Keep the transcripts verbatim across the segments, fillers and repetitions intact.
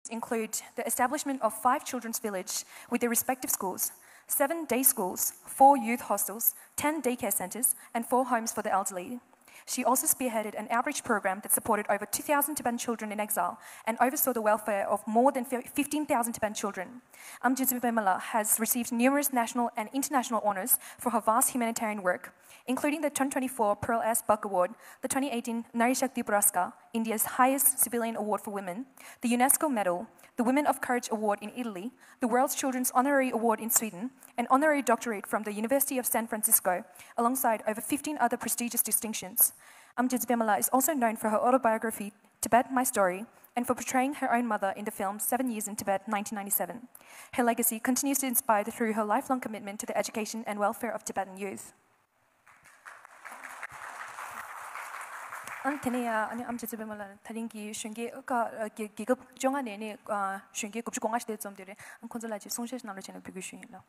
include the establishment of five children's villages with their respective schools, seven day schools, four youth hostels, ten daycare centres, and four homes for the elderly. She also spearheaded an outreach program that supported over two thousand Tibetan children in exile and oversaw the welfare of more than fifteen thousand Tibetan children. Amje Dzubimala has received numerous national and international honours for her vast humanitarian work, including the twenty twenty-four Pearl S. Buck Award, the twenty eighteen Nari Shakti Puraskar, India's highest civilian award for women, the UNESCO Medal, the Women of Courage Award in Italy, the World Children's Honorary Award in Sweden, an honorary doctorate from the University of San Francisco, alongside over fifteen other prestigious distinctions. Amje Dzubimala is also known for her autobiography, Tibet, My Story, and for portraying her own mother in the film Seven Years in Tibet, nineteen ninety-seven. Her legacy continues to inspire through her lifelong commitment to the education and welfare of Tibetan youth. ཨ་དེ་ནས་ཡང་ཨ་ནི་ཨམ་ཆི་ཙི་པད་མ་ལགས་ད་རིང་གི་གཞོན་སྐྱེས་ཀ་རྒྱལ་རྒྱལ་ཁབ་བཅོ་ལྔ་ནས་ནི་གཞོན་སྐྱེས་དགུ་བཅུ་གོ་ལྔ་ཞིག་དེ་འཛོམས་དེ་རེད། ཨ་ཁོང་ཚོ་ལ་ཅིག་གསུང་བཤད་ཞིག་གནང་རོགས་བྱས་ནས་འབོད་སྐུལ་ཞུ་ཡིན་ལགས།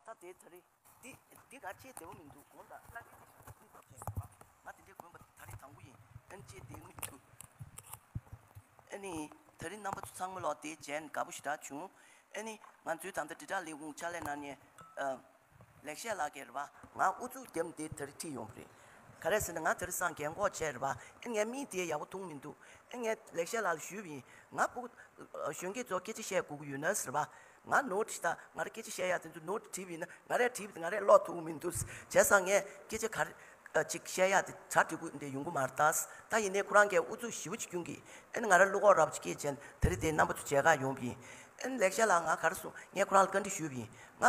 ད་དེ་ད་རེད། འདི་འདི་ག་ཅིག་བདེ་པོ་མི་འདུག་དགོངས་དག་བླ་རྒན་དེ་ཞིག་ལ་ཐུག་ཐབས་བྱས་ཡོད་པ། ང་དེ་འདྲའི་དགོན་པ་ད་རེས་དང་པོ་ཡིན། ཨ་ནི་ཅིག་བདེ་པོ་མི་འདུག་ཨ་ནི་ད་རེས་རྣམ་པ་ཚོ་ཚང་མ་ལོག་དེ་མཇལ་དགའ་པོ་ཞེ་དྲག་བྱུང་། ཨ་ནི་ང་ཚོའི་ད་ལྟ་དྲིལ་བསྒྲགས་ལས་ཁུངས་ཕྱག་ལས་གནང་མཁན་ཨ་ལེགས་བཤད་ལགས་ཀྱིས་རེད་པ། ང་ཨུ་ཚུགས་བརྒྱབ་དེ་ད་རེས་ཁྲིད་ཡོང་བ་རེད། ག་རེ་ཟེར་ན་ང་ད་རེས་སང་རྒན་གོག་བྱས་རེད་པ། ཨ་ངས་མིག་དེ་ཡག་པོ་མཐོང་མི་འདུག་ཨ་ངས་ལེགས་བཤད་ལགས་ལ་ཞུས་པ་ཡིན། ང་ཕྲུ་གུ་གཞོན་སྐྱེས་ཚོ་སྐད་ཆ་བཤད་དགོས་ཀྱི་ཡོད་ན་ཟེར་བ། ང་ནོར་བྲིས་ད་ང་རང་སྐད་ཆ་བཤད་ཡག་དེ་ཚོ་ནོར་བྲིས་པ་ཡིན་ན་ང་རས་བྲིས་པ་དེ་ང་རས་ཀློག་ཐུབ་ཀྱི་མི་འདུག་བྱས་ཙང་ངས་སྐད་ཆ་ག་རེ་ཨ་ཅིག་བཤད་ཡག་དེ་གྲ་སྒྲིག་གི་འདི་ཡོང་གི་མ་རེད་ད། ད་ཡིན་ནའི་ཁོ་རང་གིས་ཨུ་ཚུགས་ཞེ་པོ་ཅིག་བསྐྱོན་གི། ཨ་ནི་ང་ར་བློ་ཁོག་རབ་ཅིག་སྐྱེས་བྱས་ད་རེས་དེ་རྣམ་པ་ཚོ་མཇལ་ཁ་ཡོང་བ་ཡིན། ཨ་ནི་ལེགས་བཤད་ལགས་ང་ག་རེ་གསུངས། ངས་ཁོ་རང་ལ་བཀའ་འདྲི་ཞུས་པ་ཡིན། ང་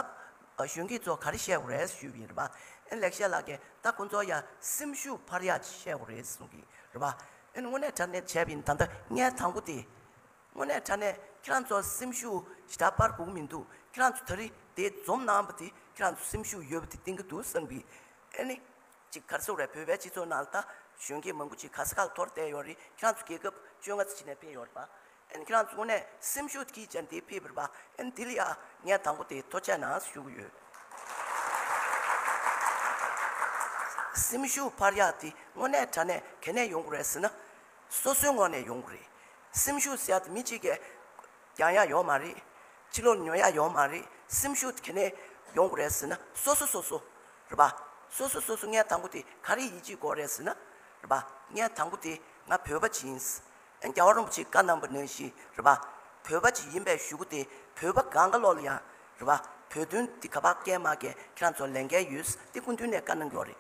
ཨ་གཞོན་སྐྱེས་ཚོ་ག་རེ་བཤད་དགོས་རེད་ཞུས་པ་ཡིན་རེད་པ། ཨ་ནི་ལེགས་བཤད་ལགས་ཀྱིས་ད་ཁོ་ཚོ་ཡ་སེམས་ཤུགས་འཕར་ཡག་ཅིག་བཤད་དགོས་རེད་གསུངས་གི་རེད་པ། ཨ་ནི་དངོས་གནས་དྲང་གནས་བྱས་པ་ཡིན་ད་ལྟ་ངས་དང་པོ་དེ། དངོས་གནས་དྲང་གནས་ཁྱེད་རང་ཚོ་སེམས་ཤུགས་ཞེ་དྲག་སྤར་དགོས་ཀྱི་མི་འདུག་ཁྱེད་རང་ཚོ་ད་རེས་དེ་འཛོམས་གནང་བ་དེ་ཁྱེད་རང་ཚོ་སེམས་ཤུགས་ཡོད་པ་དེ་བསྟན་གྱི་འདུག་བསམ་གི། ཨ་ནི། ཅིག་ག་རེ་ཟེར་དགོས་རེད། བོད་པའི་སྤྱི་ཚོགས་ནང་ལ་ད་གཞོན་སྐྱེས་མང་པོ་ཅིག་ག་ས་ག་ལ་འཐོར་བསྡད་ཡོད་རེད། ཁྱེད་རང་ཚོ་རྒྱལ་ཁབ་བཅོ་ལྔ་ཙམ་ཅིག་ནས་ཕེབས་ཡོད་རེད་པ། ཨ་ནི་ཁྱེད་རང་ཚོ་དངོས་གནས་སེམས་ཤུགས་ཀྱིས་ཀྱང་དེ་ཕེབས་པ་རེད་པ། ཨ་ནི་དེ་ལ་ཡ་ངས་དང་པོ་དེ་ཐུགས་རྗེ་ཆེ་གནང་ཞུ་གི་ཡོད། སེམས་ཤུགས་འཕར་ཡག་དེ་དངོས་གནས་དྲང་གནས་ག་ནས་ཡོང་དགོས་རེད་ཟེར་ན། སོ་སོའི་ངོས་ནས་ཡོང་གི་རེད། སེམས་ཤུགས་ཟེར་ཡག་དེ་མི་གཅིག་གིས་རྒྱག་ཡག་ཡོད་མ་རེད། ཕྱི་ལོགས་ཉོ་ཡག་ཡོད་མ་རེད། སེམས་ཤུགས་དེ་ག་ནས་ཡོང་གི་རེད་ཟེར་ན་སོ་སོ་སོ་སོ་རེད་པ། སོ་སོ་སོ་སོ་ངས་དང་པོ་དེ་ག་རེ་ཡིད་ཆེས་དགོས་རེད་ཟེར་ན་རེད་པ། ངས་དང་པོ་དེ་ང་བོད་པ་ཅིག་ཡིན། ཨ་རྒྱལ་བ་རིན་པོ་ཆེས་བཀའ་གནང་པ་ནང་བཞིན་རེད་པ། བོད་པ་ཅིག་ཡིན་པའི་གཞུག་གུ་དེ་བོད་པ་གང་ག་ལོག་ལ་ཡང་རེད་པ། བོད་དོན་དེ་ག་པར་སྐད་མ་སྐད་ཁྱེད་རང་ཚོ་ལས་འགན་ཡོད། དེ་སྐུ་མདུན་ནས་བཀའ་གནང་གི་ཡོད་རེད།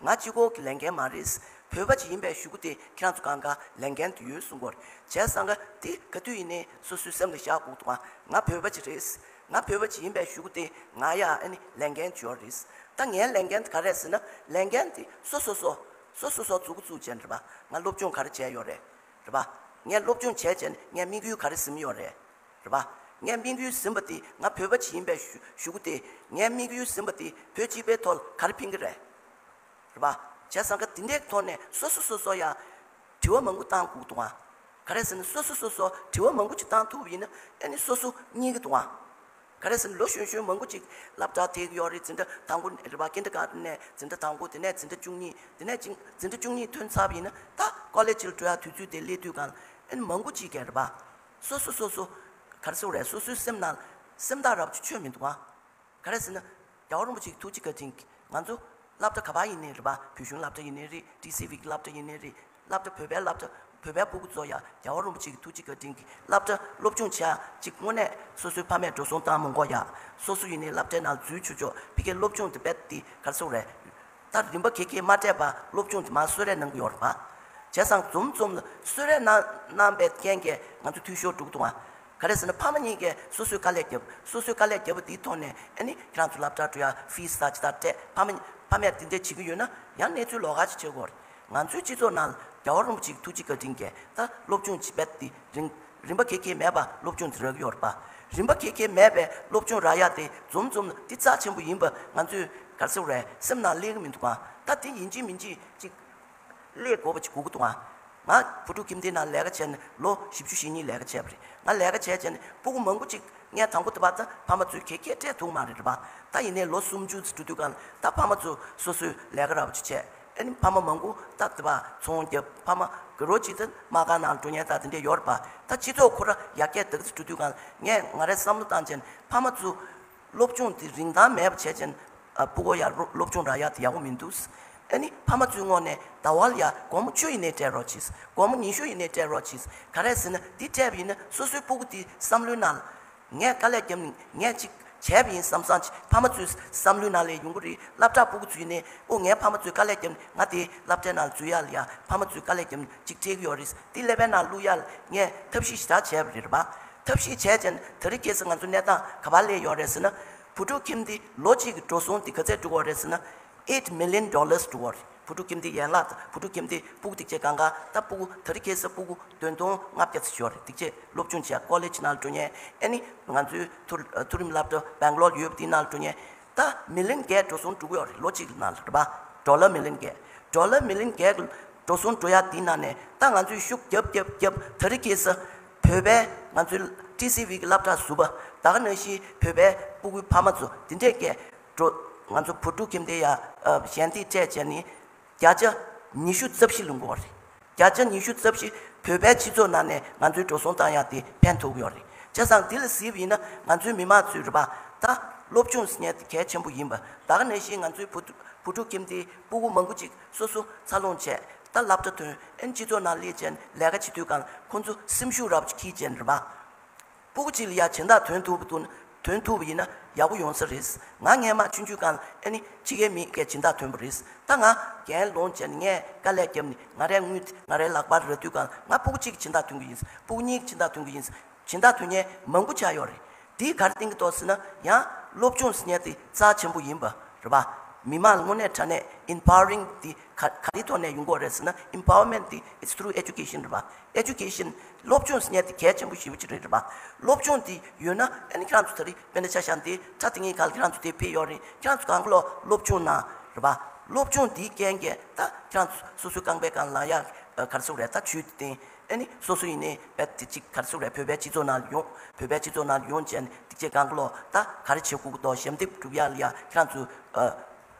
ང་གཅིག་པོ་གི་ལས་འགན་མ་རེད། བོད་པ་ཅིག་ཡིན་པའི་གཞུག་གུ་དེ་ཁྱེད་རང་ཚོ་གང་ག་ལས་འགན་དེ་ཡོད་གསུང་གི་ཡོད་རེད། བྱས་ཙང་ག་དེ་ག་དུས་ཡིན་ནའི་སོ་སོའི་སེམས་ལ་བཞག་དགོས་འདུག་ང་ང་བོད་པ་ཅིག་རེད། ང་བོད་པ་ཅིག་ཡིན་པའི་གཞུག་གུ་དེ་ང་ཡ་ཨ་ནི་ལས་འགན་ཅིག་ཡོད་རེད། ད་ངའི་ལས་འགན་དེ་ག་རེད་ཟེར་ན་ལས་འགན་དེ་སོ་སོ་སོ་སོ་སོ་སོ་མཛུབ་གུ་བཙུགས་བྱས་ནས་རེད་པ། ང་སློབ་སྦྱོང་ག་རེ་བྱས་ཡོད་རེད། རེད་པ། ངས་སློབ་སྦྱོང་བྱས་བྱས་ནས་ངས་དམིགས་ཡུལ་ག་རེ་ཟིན་ཡོད་རེད། རེད་པ། ངས་དམིགས་ཡུལ་ཟིན་པ་དེ་ང་བོད་པ་ཅིག་ཡིན་པའི་གཞུ་གཞུག་གུ་དེ་ངས་དམིགས་ཡུལ་ཟིན་པ་དེ་བོད་སྤྱི་པའི་ཐོག་ལ་ག་རེ་ཕན་གི་རེད། རེད་པ། བྱས་ཙང་ག་དེ་འདྲའི་ཐོག་ནས་སོ་སོ་སོ་སོ་ཡ་དྲི་བ་མང་པོ་བཏང་དགོས་འདུག་ཨ། ག་རེ་ཟེར་ན་སོ་སོ་སོ་སོ་དྲི་བ་མང་པོ་ཅིག་བཏང་ཐུབ་པ་ཡིན་ན་ཨ་ནི་སོ་སོ་རྙེད་ཀྱི་འདུག་ཨ། ག་རེ་ཟེར་ན་ལོ་གཞོན་གཞོན་མང་པོ་ཅིག་སློབ་གྲྭ་ཐེག་གི་ཡོད་རེད། འཛིན་གྲྭ་དང་པོ་རེད་པ། ཀིན་ཌར་གྷར་ཊན་ནས་འཛིན་གྲྭ་དང་པོ། དེ་ནས་འཛིན་གྲྭ་བཅུ་གཉིས། དེ་ནས་ཅིང་འཛིན་གྲྭ་བཅུ་གཉིས་ཐོན་ཚར་བ་ཡིན་ན་ད་ཀོ་ལེ་ཇི་ལ་འགྲོ་ཡ་དུས་ཚོད་དེ་སླེབས་དུས་གང་ཨ་ནི་མང་པོ་ཅིག་གིས་རེད་པ། སོ་སོ་སོ་སོ་ག་རེ་ཟེར་དགོས་རེད། སོ་སོའི་སེམས་ནང་སེམས་ཐག་རབ་ཅིག་ཆོད་མི་འདུག་ཨ། ག་རེ་ཟེར་ན། རྒྱལ་བ་རིན་པོ་ཆེ་གི་ཐུགས་རྗེ་བཀའ་དྲིན་གྱིས་ང་ཚོ་སློབ་གྲྭ་ག་པར་ཡིན་ནའི་རེད་པ། བོད་གཞུང་སློབ་གྲྭ་ཡིན་ནའི་རེད། ཊི་སི་ཝི་གི་སློབ་གྲྭ་ཡིན་ནའི་རེད། སློབ་གྲྭ་བོད་པའི་སློབ་གྲྭ་བོད་པའི་ཕྲུ་གུ་ཚོ་ཡ་རྒྱལ་བ་རིན་པོ་ཆེ་གི་ཐུགས་རྗེ་བཀའ་དྲིན་གྱིས་སློབ་གྲྭ་སློབ་སྦྱོང་བྱེད་ཡ་གཅིག་དངོས་གནས་སོ་སོའི་ཕ་མས་འགྲོ་སོང་བཏང་མི་དགོས་ཡ། སོ་སོ་ཡིན་ནའི་སློབ་གྲྭའི་ནང་འཛུལ་ཆོག་ཆོག་ཕ་གིའི་སློབ་སྦྱོང་དེ་རྦད་དེ་ག་རེ་ཟེར་དགོས་རེད། ད་རིན་པ་ག་གེ་མ་སྤྲད་པ་སློབ་སྦྱོང་དེ་མར་གསོལ་རས་གནང་གི་ཡོད་རེད་པ། བྱས་ཙང་འཛོམས་འཛོམས་ལ་གསོལ་རས་གནང་གནང་པའི་རྐྱེན་གྱིས་ང་ཚོ་འཐུས་ཤོར་འགྲོ་གི་འདུག་ཨ། ག་རེ་ཟེར་ན་ཕ་མ་གཉིས་ཀས་སོ་སོའི་དཀའ་ལས་བརྒྱབ། སོ་སོའི་དཀའ་ལས་བརྒྱབ་པ་དེའི་ཐོག་ནས་ཨ་ནི་ཁྱེད་རང་ཚོ་སློབ་གྲྭར་འགྲོ་ཡ་ཕིས་ད་ཅི་ད་སྤྲད། ཕ་མ་ཕ་མས་དེ་འདྲས་བྱེད་ཀྱི་ཡོད་ན་ཡང་གནས་ཚུལ་ལོགས་ཀ་ཅིག་བྱེད་དགོས་རེད། ང་ཚོའི་སྤྱི་ཚོགས་ནང་ལ་རྒྱལ་བ་རིན་པོ་ཆེའི་ཐུགས་རྗེ་བཀའ་དྲིན་གྱིས་ད་སློབ་སྦྱོང་ཅིག་རྦད་དེ་རིང་རིན་པ་ག་གེ་མེད་པ་སློབ་སྦྱོང་དེ་རག་གི་ཡོད་རེད་པ། རིན་པ་ག་གེ་མེད་པའི་སློབ་སྦྱོང་རག་ཡ་དེ་འཛོམས་འཛོམས་ལ་དེ་རྩ་ཆེན་པོ་ཡིན་པ་ང་ཚོས་ག་རེ་ཟེར་དགོས་རེད། སེམས་ནང་སླེབས་ཀྱི་མི་འདུག་ག་ད་དེ་ཡིན་གཅིག་མིན་གཅིག་ཅིག་སླེབས་དགོས་པ་ཅིག་དགོས་ཀྱི་འདུག་ག་ང་བུ་ཕྲུག་ཁྱིམ་སྡེའི་ནང་ལས་ཀ་བྱས་ནས་ལོ་བཞི་བཅུ་ཞེ་གཉིས་ལས་ཀ་བྱས་པ་རེད། ང་ལས་ཀ་བྱས་བྱས་ནས་སྤུ་གུ་མང་པོ་ཅིག་ངས་དང་པོ་དེ་བར་ད་ཕ་མ་ཚོས་ག་གེ་སྤྲད་ཐུབ་མ་རེད་རེད་པ། ད་ཡིན་ནའི་ལོ་སུམ་ཅུ་ཙམ་འགྲོ་དུས་གང་ལ་ད་ཕ་མ་ཚོ་སོ་སོའི་ལས་ཀ་རག་པ་ཅིག་བྱས། ཨ་ནི་ཕ་མ་མང་པོ་ད་དེ་བ་ཚོང་རྒྱབ། ཕ་མ་གི་རོ་གཅིག་ད་མ་ག་ནང་འགྲོ་མཁན་ད་དེ་འདྲས་ཡོད་རེད་པ། ད་སྤྱི་ཚོགས་ཁོ་ར་ཡར་རྒྱས་དེ་ག་ཚོད་འགྲོ་དུས་གང་ངས་ང་རས་བསམ་བློ་བཏང་བྱས་ནས་ཕ་མ་ཚོ་སློབ་སྦྱོང་དེ་རིན་ཐང་མེད་པ་བྱས་བྱས་ནས་ཨ་སྤུ་གུ་ཡར་སློབ་སྦྱོང་རག་ཡག་དེ་ཡག་པོ་མི་འདུག་ཨ་ནི་ཕ་མ་ཚོའི་ངོས་ནས་ཟླ་བ་ལ་ཡ་སྒོར་མོ་བཅུ་ཡིན་ནའི་སྤྲད་རོགས་གྱིས། སྒོར་མོ་ཉི་ཤུ་ཡིན་ནའི་སྤྲད་རོགས་གྱིས། ག་རེ་ཟེར་ན་དེ་སྤྲད་པ་ཡིན་ན་སོ་སོའི་སྤུ་གུ་དེ་བསམ་བློའི་ནང་ལ། ངས་དཀའ་ལས་བརྒྱབ་ནས་ངས་ཅིག་བྱས་པ་ཡིན་བསམ་བསམ་ཅིག་ཕ་མ་ཚོའི་བསམ་བློའི་ནང་ལ་ཡོང་གི་རེད། སློབ་གྲྭ་སྤུ་གུ་ཚོ་ཡིན་ནའི་ཨོ་ངའི་ཕ་མ་ཚོས་དཀའ་ལས་བརྒྱབ་ནས་ང་དེ་སློབ་གྲྭའི་ནང་ལ་འཛུལ་ཡག་ལ་ཡ་ཕ་མ་ཚོས་དཀའ་ལས་བརྒྱབ་ནས་ཅིག་སྤྲད་ཀྱི་ཡོད་རེད། དེ་ཀླད་པའི་ནང་བླུག་ཡག་ལ་ངས་ཐབས་ཤེས་ཞེ་དྲག་བྱས་པ་རེད་པ། ཐབས་ཤེས་བྱས་ཙང་དེ་རིང་ཁ་སང་ང་ཚོ་གནས་སྟངས་ག་པར་སླེབས་ཡོད་རེད་ཟེར་ན། བུ་ཕྲུག་ཁྱིམ་སྡེ་ལོ་གཅིག་གི་འགྲོ་སོང་དེ་ག་ཚད་འགྲོ་གི་ཡོད་རེད་ཟེར་ན། eight million dollars འགྲོ་གི་ཡོད་རེད། བུ་ཕྲུག་ཁྱིམ་སྡེ་ཡན་ལག་བུ་ཕྲུག་ཁྱིམ་སྡེ་སྤུ་གུ་དེ་གཅིག་གང་ག་ད་སྤུ་གུ་དེ་རིང་ཁ་སང་སྤུ་གུ་བདུན་སྟོང་ལྔ་བརྒྱ་ཙམ་ཡོད་རེད། དེ་གཅིག་སློབ་སྦྱོང་བྱེད་ཡག་ཀོ་ལེཇ་ནང་ལ་འགྲོ་མཁན། ཨ་ནི་ང་ཚོའི་མཐོ་མཐོ་རིམ་སློབ་གྲྭ་སྦེང་ལོར་ཡོད་པ་དེའི་ནང་ལ་འགྲོ་མཁན། ད་མི་ལི་ཡོན་བརྒྱད་འགྲོ་སོང་འགྲོ་གི་ཡོད་རེད། ལོ་གཅིག་གི་ནང་ལ་རེད་པ། ཌོ་ལར་མི་ལི་ཡོན་བརྒྱད། ཌོ་ལར་མི་ལི་ཡོན་བརྒྱད་ཀྱི་འགྲོ་སོང་འགྲོ་ཡག་དེའི་ནང་ནས་ད་ང་ཚོས་ཤུགས་རྒྱབ་རྒྱབ་རྒྱབ་དེ་རིང་ཁ་སང་བོད་པའི་ང་ཚོའི་ཊི་སི་ཝི་གི་སློབ་གྲྭ་ཟུར་པ་ད་ག་ནང་བཞིན་བོད་པའི་སྤུ་གུའི་ཕ་མ་ཚོ་དེ་འདྲས་ཀྱི་འགྲོ་ང་ཚོ་བུ་ཕྲུག་ཁྱིམ་སྡེ་ཡ་ཨ་ཞལ་འདེབས་སྤྲད་བྱས་ནས་བརྒྱ་ཆ་ཉི་ཤུ་རྩ་བཞི་ལོན་གྱི་ཡོད་རེད། བརྒྱ་ཆ་ཉི་ཤུ་རྩ་བཞི་བོད་པའི་སྤྱི་ཚོགས་ནང་ནས་ང་ཚོའི་འགྲོ་སོང་བཏང་ཡག་དེ་ཕན་ཐོགས་ཀྱི་ཡོད་རེད། བྱས་ཙང་དེ་ལ་གཟིགས་པ་ཡིན་ན་ང་ཚོའི་མི་མང་ཚོས་རེད་པ། ད་སློབ་སྦྱོང་ཟེར་མཁན་དེ་གལ་ཆེན་པོ་ཡིན་པ། ད་ག་ནང་བཞིན་ང་ཚོའི་བུ་བུ་ཕྲུག་ཁྱིམ་སྡེའི་སྤུ་གུ་མང་པོ་ཅིག་སོ་སོ་འཚར་ལོངས་བྱས། ད་སློབ་གྲྭ་ཐོན། ཨན་སྤྱི་ཚོགས་ནང་སླེབས་བྱས་ལས་ཀ་བྱེད་དུས་གང་ཁོང་ཚོ་སེམས་ཤུགས་རབ་ཅིག་འཁྱེར་བྱས་རེད་པ། སྤུ་གུ་གཅིག་ལ་ཡ་སྦྱིན་བདག་ཐོན་ཐུབ་པ་འདུག་ཐོན་ཐུབ་པ་ཡིན་ན་ཡག་པོ་ཡོང་ས་རེད། ང་སྔས་མ་ཆུང་ཆུང་སྒང་ལ་ཨ་ནི་ཕྱི་རྒྱལ་མི་གས་སྦྱིན་བདག་ཐོན་པ་རེད། ད་ང་རྒན་ལོངས་སྤྱད་ནས་ངས་དཀའ་ལས་བརྒྱབ་ནས་ང་རའི་དངུལ་ང་རའི་ལག་པར་རག་དུས་སྒང་ང་སྤུ་གུ་གཅིག་སྦྱིན་བདག་ཐོན་གྱི་ཡིན། སྤུ་གུ་གཉིས་སྦྱིན་བདག་ཐོན་གྱི་ཡིན། སྦྱིན་བདག་ཐོན་མཁན་མང་པོ་ཆགས་ཡོད་རེད། དེས་ག་རེ་བསྟན་གྱི་འདུག་ཟེར་ན་ཡང་སློབ་སྦྱོང་ཟེར་མཁན་དེ་རྩ་ཆེན་པོ་ཡིན་པ་རེད་པ། མི་མང་ལ་དངོས་གནས་དྲང་གནས་empowering དེ་ག་ག་རེ་ཐོག་ནས་ཡོང་གི་ཡོད་རེད་ཟེར་ན། empowerment དེ་it's through education རེད་པ། Education སློབ་སྦྱོང་ཟེར་མཁན་དེ་གལ་ཆེན་པོ་ཞེ་པོ་ཅིག་རེད་རེད་པ། སློབ་སྦྱོང་དེ་ཡོད་ན་ཨ་ནི་ཁྱེད་རང་ཚོ་ད་རེས་དཔེར་ན་ཆ་བཞག་འདི་ཁྲ་ཏིང་ངེ་ག་ལ་ཁྱེད་རང་ཚོ་དེ་ཕེབས་ཡོད་རེད། ཁྱེད་རང་ཚོ་གང་ག་ལོ་སློབ་སྦྱོང་གནང་རེད་པ། སློབ་སྦྱོང་དེའི་རྐྱེན་གྱིས་ད་ཁྱེད་རང་ཚོ་སོ་སོའི་རྐང་པའི་སྒང་ལངས་ཡག་ག་རེ་ཟེར་དགོས་རེད། ད་ཇུས་དེ་བསྟན། ཨ་ནི་སོ་སོ་ཡིན་ནའི་བེད་དེ་གཅིག་ག་རེ་ཟེར་དགོས་རེད། བོད་པའི་སྤྱི་ཚོགས་ནང་ལ་ཡོང་། བོད་པའི་སྤྱི་ཚོགས་ནང་ལ་ཡོང་བྱས་ནས་དེ་གཅིག་གང་ག་ལོ་ད་ག་རེ་བྱེད་དགོས་ཀྱི་འདུག་ཞབས་འདེགས་སྒྲུབ་ཡག་ལ་ཡ་ཁྱེད་རང་ཚོ་ཨ།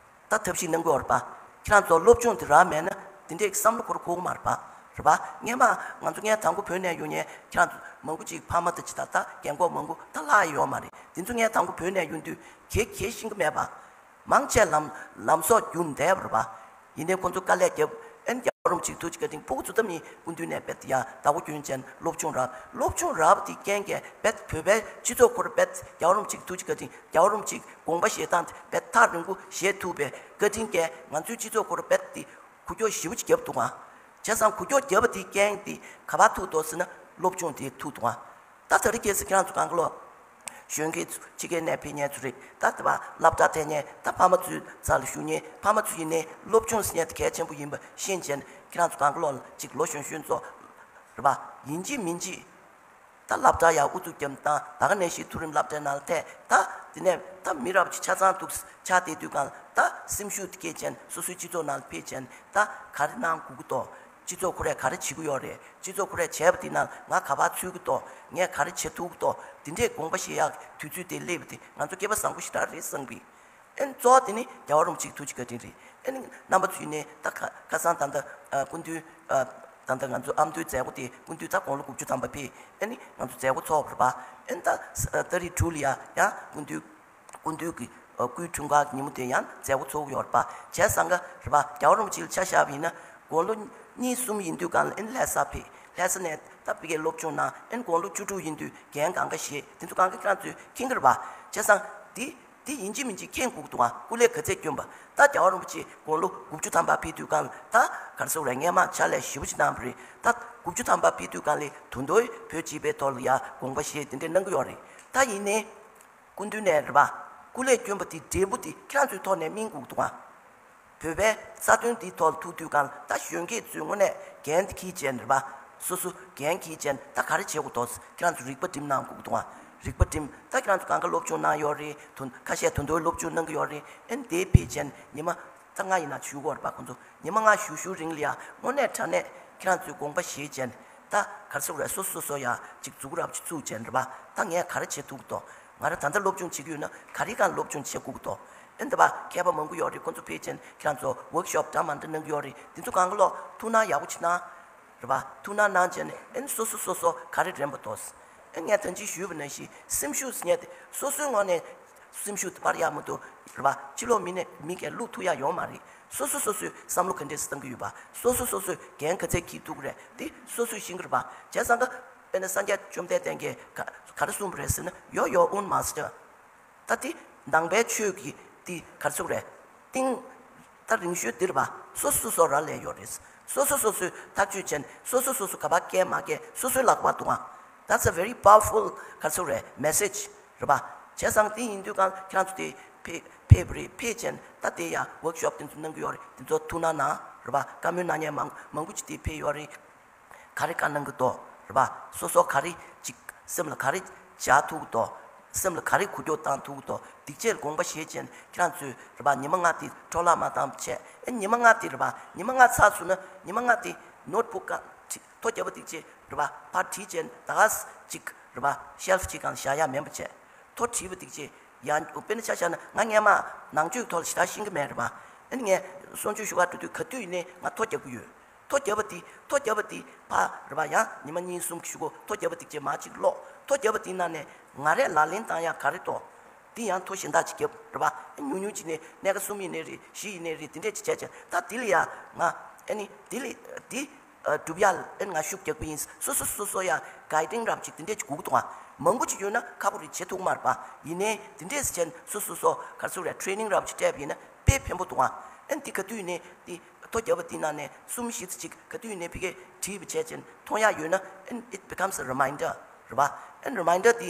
ད་ཐབས་ཤེས་གནང་གི་ཡོད་རེད་པ། ཁྱེད་རང་ཚོ་སློབ་སྦྱོང་དེ་རག་མེད་ན་དེ་འདྲའི་བསམ་བློ་འཁོར་དགོས་ཀྱི་མ་རེད་པ། རེད་པ། སྔས་མ་ང་ཚོ་ངས་དང་པོ་བོད་ནས་ཡོང་མཁན་ཁྱེད་རང་ཚོ་མང་པོ་ཅིག་ཕ་མ་དང་ཅི་ད་ལྟ་རྒན་གོག་མང་པོ་ད་ལྷག་ཡོད་མ་རེད། དེ་ཚོ་ངས་དང་པོ་བོད་ནས་ཡོང་དུས་གེ་གེ་ཤེས་ཀྱི་མེད་པ། མང་ཆེ་ལམ་ལམ་སང་རྒྱུགས་བསྡད་པ་རེད་པ། ཡིན་ནའི་ཁོང་ཚོ་དཀའ་ལས་བརྒྱབ། ཨན་རྒྱལ་བ་རིན་པོ་ཆེའི་ཐུགས་རྗེ་བཀའ་དྲིན། སྤུ་གུ་ཚོ་ད་མི་སྐུ་མདུན་ནས་རྦད་དེ་ཡ་བདག་པོ་སྐྱོན་ཅན་སློབ་སྦྱོང་རག་སློབ་སྦྱོང་རག་པ་དེ་རྐྱེན་གྱིས་རྦད་བོད་པའི་སྤྱི་ཚོགས་ཁོ་རང་རྦད་རྒྱལ་བ་རིན་པོ་ཆེའི་ཐུགས་རྗེ་བཀའ་དྲིན། རྒྱལ་བ་རིན་པོ་ཆེའི་དགོངས་པ་བཞེས་སྟངས་དེ་རྦད་ཐག་རིང་པོ་བཞེས་ཐུབ་པའི་བཀའ་དྲིན་གྱིས་ང་ཚོའི་སྤྱི་ཚོགས་ཁོ་རང་རྦད་དེ་འགུལ་སྐྱོད་ཞེ་པོ་ཅིག་བརྒྱབ་འདུག་ཨང་། བྱས་ཙང་འགུལ་སྐྱོད་བརྒྱབ་པ་དེའི་རྐྱེན་དེ་ག་པར་ཐུག་འདུག་ཟེར་ན་སློབ་སྦྱོང་དེ་ཐུག་འདུག་ཨང་། ད་དེ་རིང་ཁ་སང་ཁྱེད་རང་ཚོ་གང་ག་ལོ། གཞོན་སྐྱེས་ཚོ་ཕྱི་རྒྱལ་ནས་ཕེབས་མཁན་ཚོ་རེད། ད་དེ་བ་སློབ་གྲྭ་ཐོན་མཁན་ད་ཕ་མ་ཚོའི་རྩ་ལ་བཞུགས་མཁན་ཕ་མ་ཚོ་ཡིན་ནའི་སློབ་སྦྱོང་ཟེར་མཁན་དེ་གལ་ཆེན་པོ་ཡིན་པ་ཤེས་བྱས་ནས་ཁྱེད་རང་ཚོ་གང་ག་ལོ་ལ་ཅིག་ལོ་གཞོན་གཞོན་ཚོ་རེད་པ། ཡིན་གཅིག་མིན་གཅིག་ད་སློབ་གྲྭ་ཡར་ཨུ་ཚུགས་རྒྱབ་བཏང་། ད་ག་ནང་བཞིན་མཐོ་རིམ་སློབ་གྲྭའི་ནང་ལ་ཐད། ད་དེ་ནས་ད་མི་རབས་ཅིག་ཆ་ཚང་འདུག་ཆགས་བསྡད་དུས་གང་ལ་ད་སེམས་ཤུགས་དེ་སྐྱེད་བྱས་ནས་སོ་སོའི་སྤྱི་ཚོགས་ནང་ལ་ཕེབས་བྱས་ནས་ད་ག་རེ་གནང་དགོས་ཀྱི་འདུག་སྤྱི་ཚོགས་ཁོ་རས་ག་རེ་བྱེད་ཀྱི་ཡོད་རེད། སྤྱི་ཚོགས་ཁོ་རས་བྱས་པ་དེ་ནང་ང་ག་པར་ཚུད་ཀྱི་འདུག་ངས་ག་རེ་བྱེད་ཐུབ་ཀྱི་འདུག་དེ་འདྲའི་དགོངས་པ་བཞེས་ཡག་དུས་ཚོད་དེ་སླེབས་པ་དེ་ང་ཚོ་སྐལ་པ་བཟང་པོ་ཞེ་དྲག་རེད་བསམ་གི། ཨན་གཙོ་བོ་དེ་ནི་རྒྱལ་བ་རིན་པོ་ཆེའི་ཐུགས་རྗེ་བཀའ་དྲིན་རེད། ཨན་རྣམ་པ་ཚོས་ནི་ད་ཁ་ཁ་སང་ད་ལྟ་ཨ་སྐུ་མདུན་ཨ་ད་ལྟ་ང་ཚོ་ཨ་མདོའི་མཛད་སྒོ་དེ་སྐུ་མདུན་ད་དགུང་ལོ་དགུ་བཅུ་ཐམ་པ་ཕེབས། ཨན་ང་ཚོ་མཛད་སྒོ་ཚོགས་པ་རེད་པ། ཨན་ད་ཨ་ཏ་རིག་དྲུག་ལ་ཡ་ཡང་སྐུ་མདུན་སྐུ་མདུན་གྱི་ཨ་སྐུའི་འཁྲུངས་སྐར་གྱི་ཉིན་མོ་དེ་ཡང་མཛད་སྒོ་ཚོགས་ཀྱི་ཡོད་རེད་པ། བྱས་ཙང་ག་རེད་པ། རྒྱལ་བ་རིན་པོ་ཆེ་ལ་ཆ་བཞག་པ་ཡིན་ན་དགུང་ལོ་གཉིས་གསུམ་ཡིན་དུས་གང་ལ་ཨན་ལྷ་ས་ཕེབས། ལྷ་ས་ནས་ད་ཕ་གིར་སློབ་སྦྱོང་གནང་། ཨན་དགུང་ལོ་བཅུ་དྲུག་ཡིན་དུས་འགན་གང་ག་བཞེས། དེ་ཚོ་གང་ག་ཁྱེད་རང་ཚོས་མཁྱེན་གྱི་རེད་པ། བྱས་ཙང་འདི། དེ་ཡིན་གཅིག་མིན་གཅིག་མཁྱེན་དགོས་ཀྱི་འདུག་ཨ། སྐུ་ལས་ག་ཚད་བསྐྱོན་པ། ད་རྒྱལ་བ་རིན་པོ་ཆེ་དགུང་ལོ་དགུ་བཅུ་ཐམ་པ་ཕེབས་དུས་གང་ལ་ད་ག་རེ་ཟེར་དགོས་རེད། སྔས་མ་ཕྱག་ལས་ཞེ་པོ་ཅིག་གནང་བ་རེད། ད་དགུ་བཅུ་ཐམ་པ་ཕེབས་དུས་གང་ལ་དུས་འདོད་བོད་སྤྱི་པའི་ཐོག་ལ་ཡ་དགོངས་པ་བཞེས་དེ་འདྲ་གནང་གི་ཡོད་རེད། ད་ཡིན་ནའི་སྐུ་མདུན་ནས་རེད་པ། སྐུ་ལས་བསྐྱོན་པ་དེ་འབྲས་བུ་དེ་ཁྱེད་རང་ཚོའི་ཐོག་ནས་སྨིན་དགོས་ཀྱི་འདུག་ཨ། བོད་པའི་རྩ་དོན་འདིའི་ཐོག་ལ་ཐུག་དུས་གང་ལ་ད་གཞོན་སྐྱེས་ཚོས་དངོས་གནས་འགན་དེ་འཁྱེར་བྱས་ནས་རེད་པ། སོ་སོ་འགན་འཁྱེར་བྱས་ནས་ད་ག་རེ་བྱེད་དགོས་འདུག་ཁྱེད་རང་ཚོ་རིག་པ་སྒྲིམ་གནང་དགོས་ཀྱི་འདུག་ཨ། རིག་པ་སྒྲིམ། ད་ཁྱེད་རང་ཚོ་གང་ག་སློབ་སྦྱོང་གནང་ཡོད་རེད། དོན་ཁ་ཤས་དོན་དུ་སློབ་སྦྱོང་གནང་གི་ཡོད་རེད། ཨན་དེ་ཕེབས་བྱས་ནས་ཉི་མ་ད་ལྔ་ཡིན་ན་བཞུགས་ཀྱི་ཡོད་རེད་པ། ཁོང་ཚོ་ཉི་མ་ལྔ་བཞུགས་བཞུགས་རིང་ལ་ཡ་དངོས་གནས་དྲང་གནས་ཁྱེད་རང་ཚོའི་དགོངས་པ་བཞེས་བྱས་ནས་ད་ག་རེ་ཟེར་དགོས་རེད། སོ་སོ་སོ་སོ་ཡ་ཅིག་འཛུགས་རབས་ཅིག་བཙུགས་བྱས་ནས་རེད་པ། ད་ངས་ག་རེ་བྱེད་ཐུབ་ཀྱི་འདུག་ང་རང་ད་ལྟ་སློབ་སྦྱོང་བྱེད་ཀྱི་ཡོད་ན་ག་རེ་གང་སློབ་སྦྱོང་བྱེད་དགོས་ཀྱི་འདུག་ཨེ་འདི་པ་མཁས་པ་མང་པོ་ཡོད་རེད། ཁོང་ཚོ་ཕེབས་བྱས་ནས་ཁྱེད་རང་ཚོ་ཝོག་ཤོབ་འདྲ་མ་འདྲ་གནང་གི་ཡོད་རེད། དེ་ཚོ་གང་ག་ལོག་ཐུགས་སྣང་ཡག་པོ་ཅིག་གནང་། རེད་པ། ཐུགས་སྣང་གནང་བྱས་ནས་ཨེ་སོ་སོ་སོ་སོ་ག་རེ་རན་པ་འདུག་ཨེ་ངས་ད་ཅི་ཞུས་པ་ནང་བཞིན་སེམས་ཤུགས་ཟེར་མཁན་དེ་སོ་སོའི་ངོས་ནས་སེམས་ཤུགས་དེ་སྤར་ཡག་མི་འདུག་རེད་པ། ཕྱི་ལོགས་མི་ནས་མི་གས་བླུག་ཐུབ་ཡག་ཡོད་མ་རེད། སོ་སོ་སོ་སོའི་བསམ་བློ་ག་འདྲས་སེ་བཏང་གི་ཡོད་པ། སོ་སོ་སོ་སོའི་འགན་ག་ཚད་འཁྱེར་ཐུབ་ཀྱི་རེད། དེ་སོ་སོས་ཤེས་ཀྱི་རེད་པ། བྱས་ཙང་ཀ་དཔེར་ན་སངས་རྒྱས་བཅོམ་ལྡན་འདས་ཀྱིས་ག་ག་རེ་གསུངས་པ་རེད་ཟེར་ན། You're your own master. ད་དེ་ནང་པའི་ཆོས་ཀྱི་དེ་ག་རེ་ཟེར་དགོས་རེད། གཏིང་ད་རིང་ཤོས་འདི་རེད་པ། སོ་སོ་སོ་སོ་རག་ལས་ཡོད་རེད། སོ་སོ་སོ་སོས་ཐག་གཅོད་བྱས་ནས་སོ་སོ་སོ་སོ་ག་པར་བསྐྱལ་མ་བསྐྱལ་སོ་སོའི་ལག་པར་འདུག་ཨ། That's a very powerful ག་རེ་ཟེར་དགོས་རེད། Message རེད་པ། བྱས་ཙང་དེ་ཡིན་དུས་གང་ཁྱེད་རང་ཚོ་དེ་ཕེ་ཕེབས་པ་རེད། ཕེབས་བྱས་ནས་ད་དེ་ཡང་ཝོག་ཤོབ་དེ་ཚོ་གནང་གི་ཡོད་རེད། དེ་ཚོ་ཐུགས་སྣང་གནང་། རེད་པ། བཀའ་མོལ་གནང་མཁན་མང་མང་པོ་ཅིག་དེ་ཕེབས་ཡོད་རེད། ག་རེ་བཀའ་གནང་གི་འདུག་རེད་པ། སོ་སོ་ག་རེ་ཅིག་སེམས་ལ་ག་རེ་འཇགས་ཐུབ་ཀྱི་འདུག་སེམས་ལ་ག་རེ་འགུལ་སྐྱོད་བཏང་ཐུབ་ཀྱི་འདུག་སྡིག་ཆེ་ལ་དགོངས་པ་བཞེས་བྱས་ནས་ཁྱེད་རང་ཚོས་རེད་པ། ཉི་མ་ལྔ་དེ་འཕྲོ་བརླག་མ་བཏང་བ་བྱས། ཨེ་ཉི་མ་ལྔ་དེ་རེད་པ། ཉི་མ་ལྔ་ཚར་སོང་ན་ཉི་མ་ལྔ་དེ་ནོཊ་བུག་ག་ཐོ་རྒྱབ་པ་སྡིག་ཆེ་རེད་པ། ཕར་བྲིས་བྱས་ནས་ད་ག་ས་ཅིག་རེད་པ། ཤེལ་ཕུ་ཅིག་སྒང་བཞག་ཡག་མིན་པ་བྱས། ཐོ་བྲིས་པ་སྡིག་ཆེ། ཡང་དཔེར་ན་ཆ་བཞག་ན་ང་སྔན་མ་ནང་ཆོས་ཀྱི་ཐོག་ལ་ཞེ་དྲག་ཤེས་ཀྱི་མེད་རེད་པ། ཨ་ནི་ངས་གསུང་ཆོས་ཞུ་ག་འགྲོ་དུས་ག་དུས་ཡིན་ནའི་ང་ཐོ་རྒྱབ་ཀྱི་ཡོད། ཐོ་རྒྱབ་པ་དེ་ཐོ་རྒྱབ་པ་དེ་ཕར་རེད་པ། ཡང་ཉི་མ་གཉིས་གསུམ་གྱི་གཞུག་གུ་ཐོ་རྒྱབ་པ་སྡིག་ཆེ་མར་ཅིག་ཀློག་ཐོ་རྒྱབ་པ་དེའི་ནང་ནས་ང་རས་ལག་ལེན་བཏང་ཡག་ག་རེ་འདུག་དེ་ཡང་ཐོ་གཞན་དག་ཅིག་རྒྱབ་རེད་པ། ཉུང་ཉུང་བྱས་ནས་སྣ་ཁ་གསུམ་ཡིན་ནའི་རེད། བཞི་ཡིན་ནའི་རེད། དེ་འདྲས་ཅིག་བྱས་བྱས། ད་དེ་ལ་ཡང་ང་ཨ་ནི་དེ་ལ་དེ་སྒྲུབ་ཡག་ལ་ཨ་ནི་ང་ཤུགས་རྒྱག་གི་ཡིན། སོ་སོ་སོ་སོ་ཡང་གའི་ཌིང་རབ་ཅིག་དེ་འདྲས་ཅིག་དགོས་ཀྱི་འདུག་ཨ། མང་པོ་ཅིག་ཡོད་ན་ཁག་པོ་རེད། བྱེད་ཐུབ་ཀྱི་མ་རེད་པ། ཡིན་ནའི་དེ་འདྲས་བྱས་ནས་སོ་སོ་སོ་ག་རེ་ཟེར་དགོས་རེད། ཊེ་ནིང་རབ་ཅིག་སྤྲད་པ་ཡིན་ན་དཔེ་ཕན་པོ་འདུག་ཨ། ཨ་ནི་དེ་ག་དུས་ཡིན་ནའི་དེ་ཐོ་རྒྱབ་པ་དེ་ནང་ནས་གསུམ་བཞི་ཙམ་ཅིག་ག་དུས་ཡིན་ནའི་ཕ་གིར་བྲིས་པ་བྱས་བྱས་ནས་མཐོང་ཡག་ཡོད་ན། ཨ་ནི་it becomes a reminder རེད་པ། ཨ་ནི་རི་མའིན་ཌར་དེ་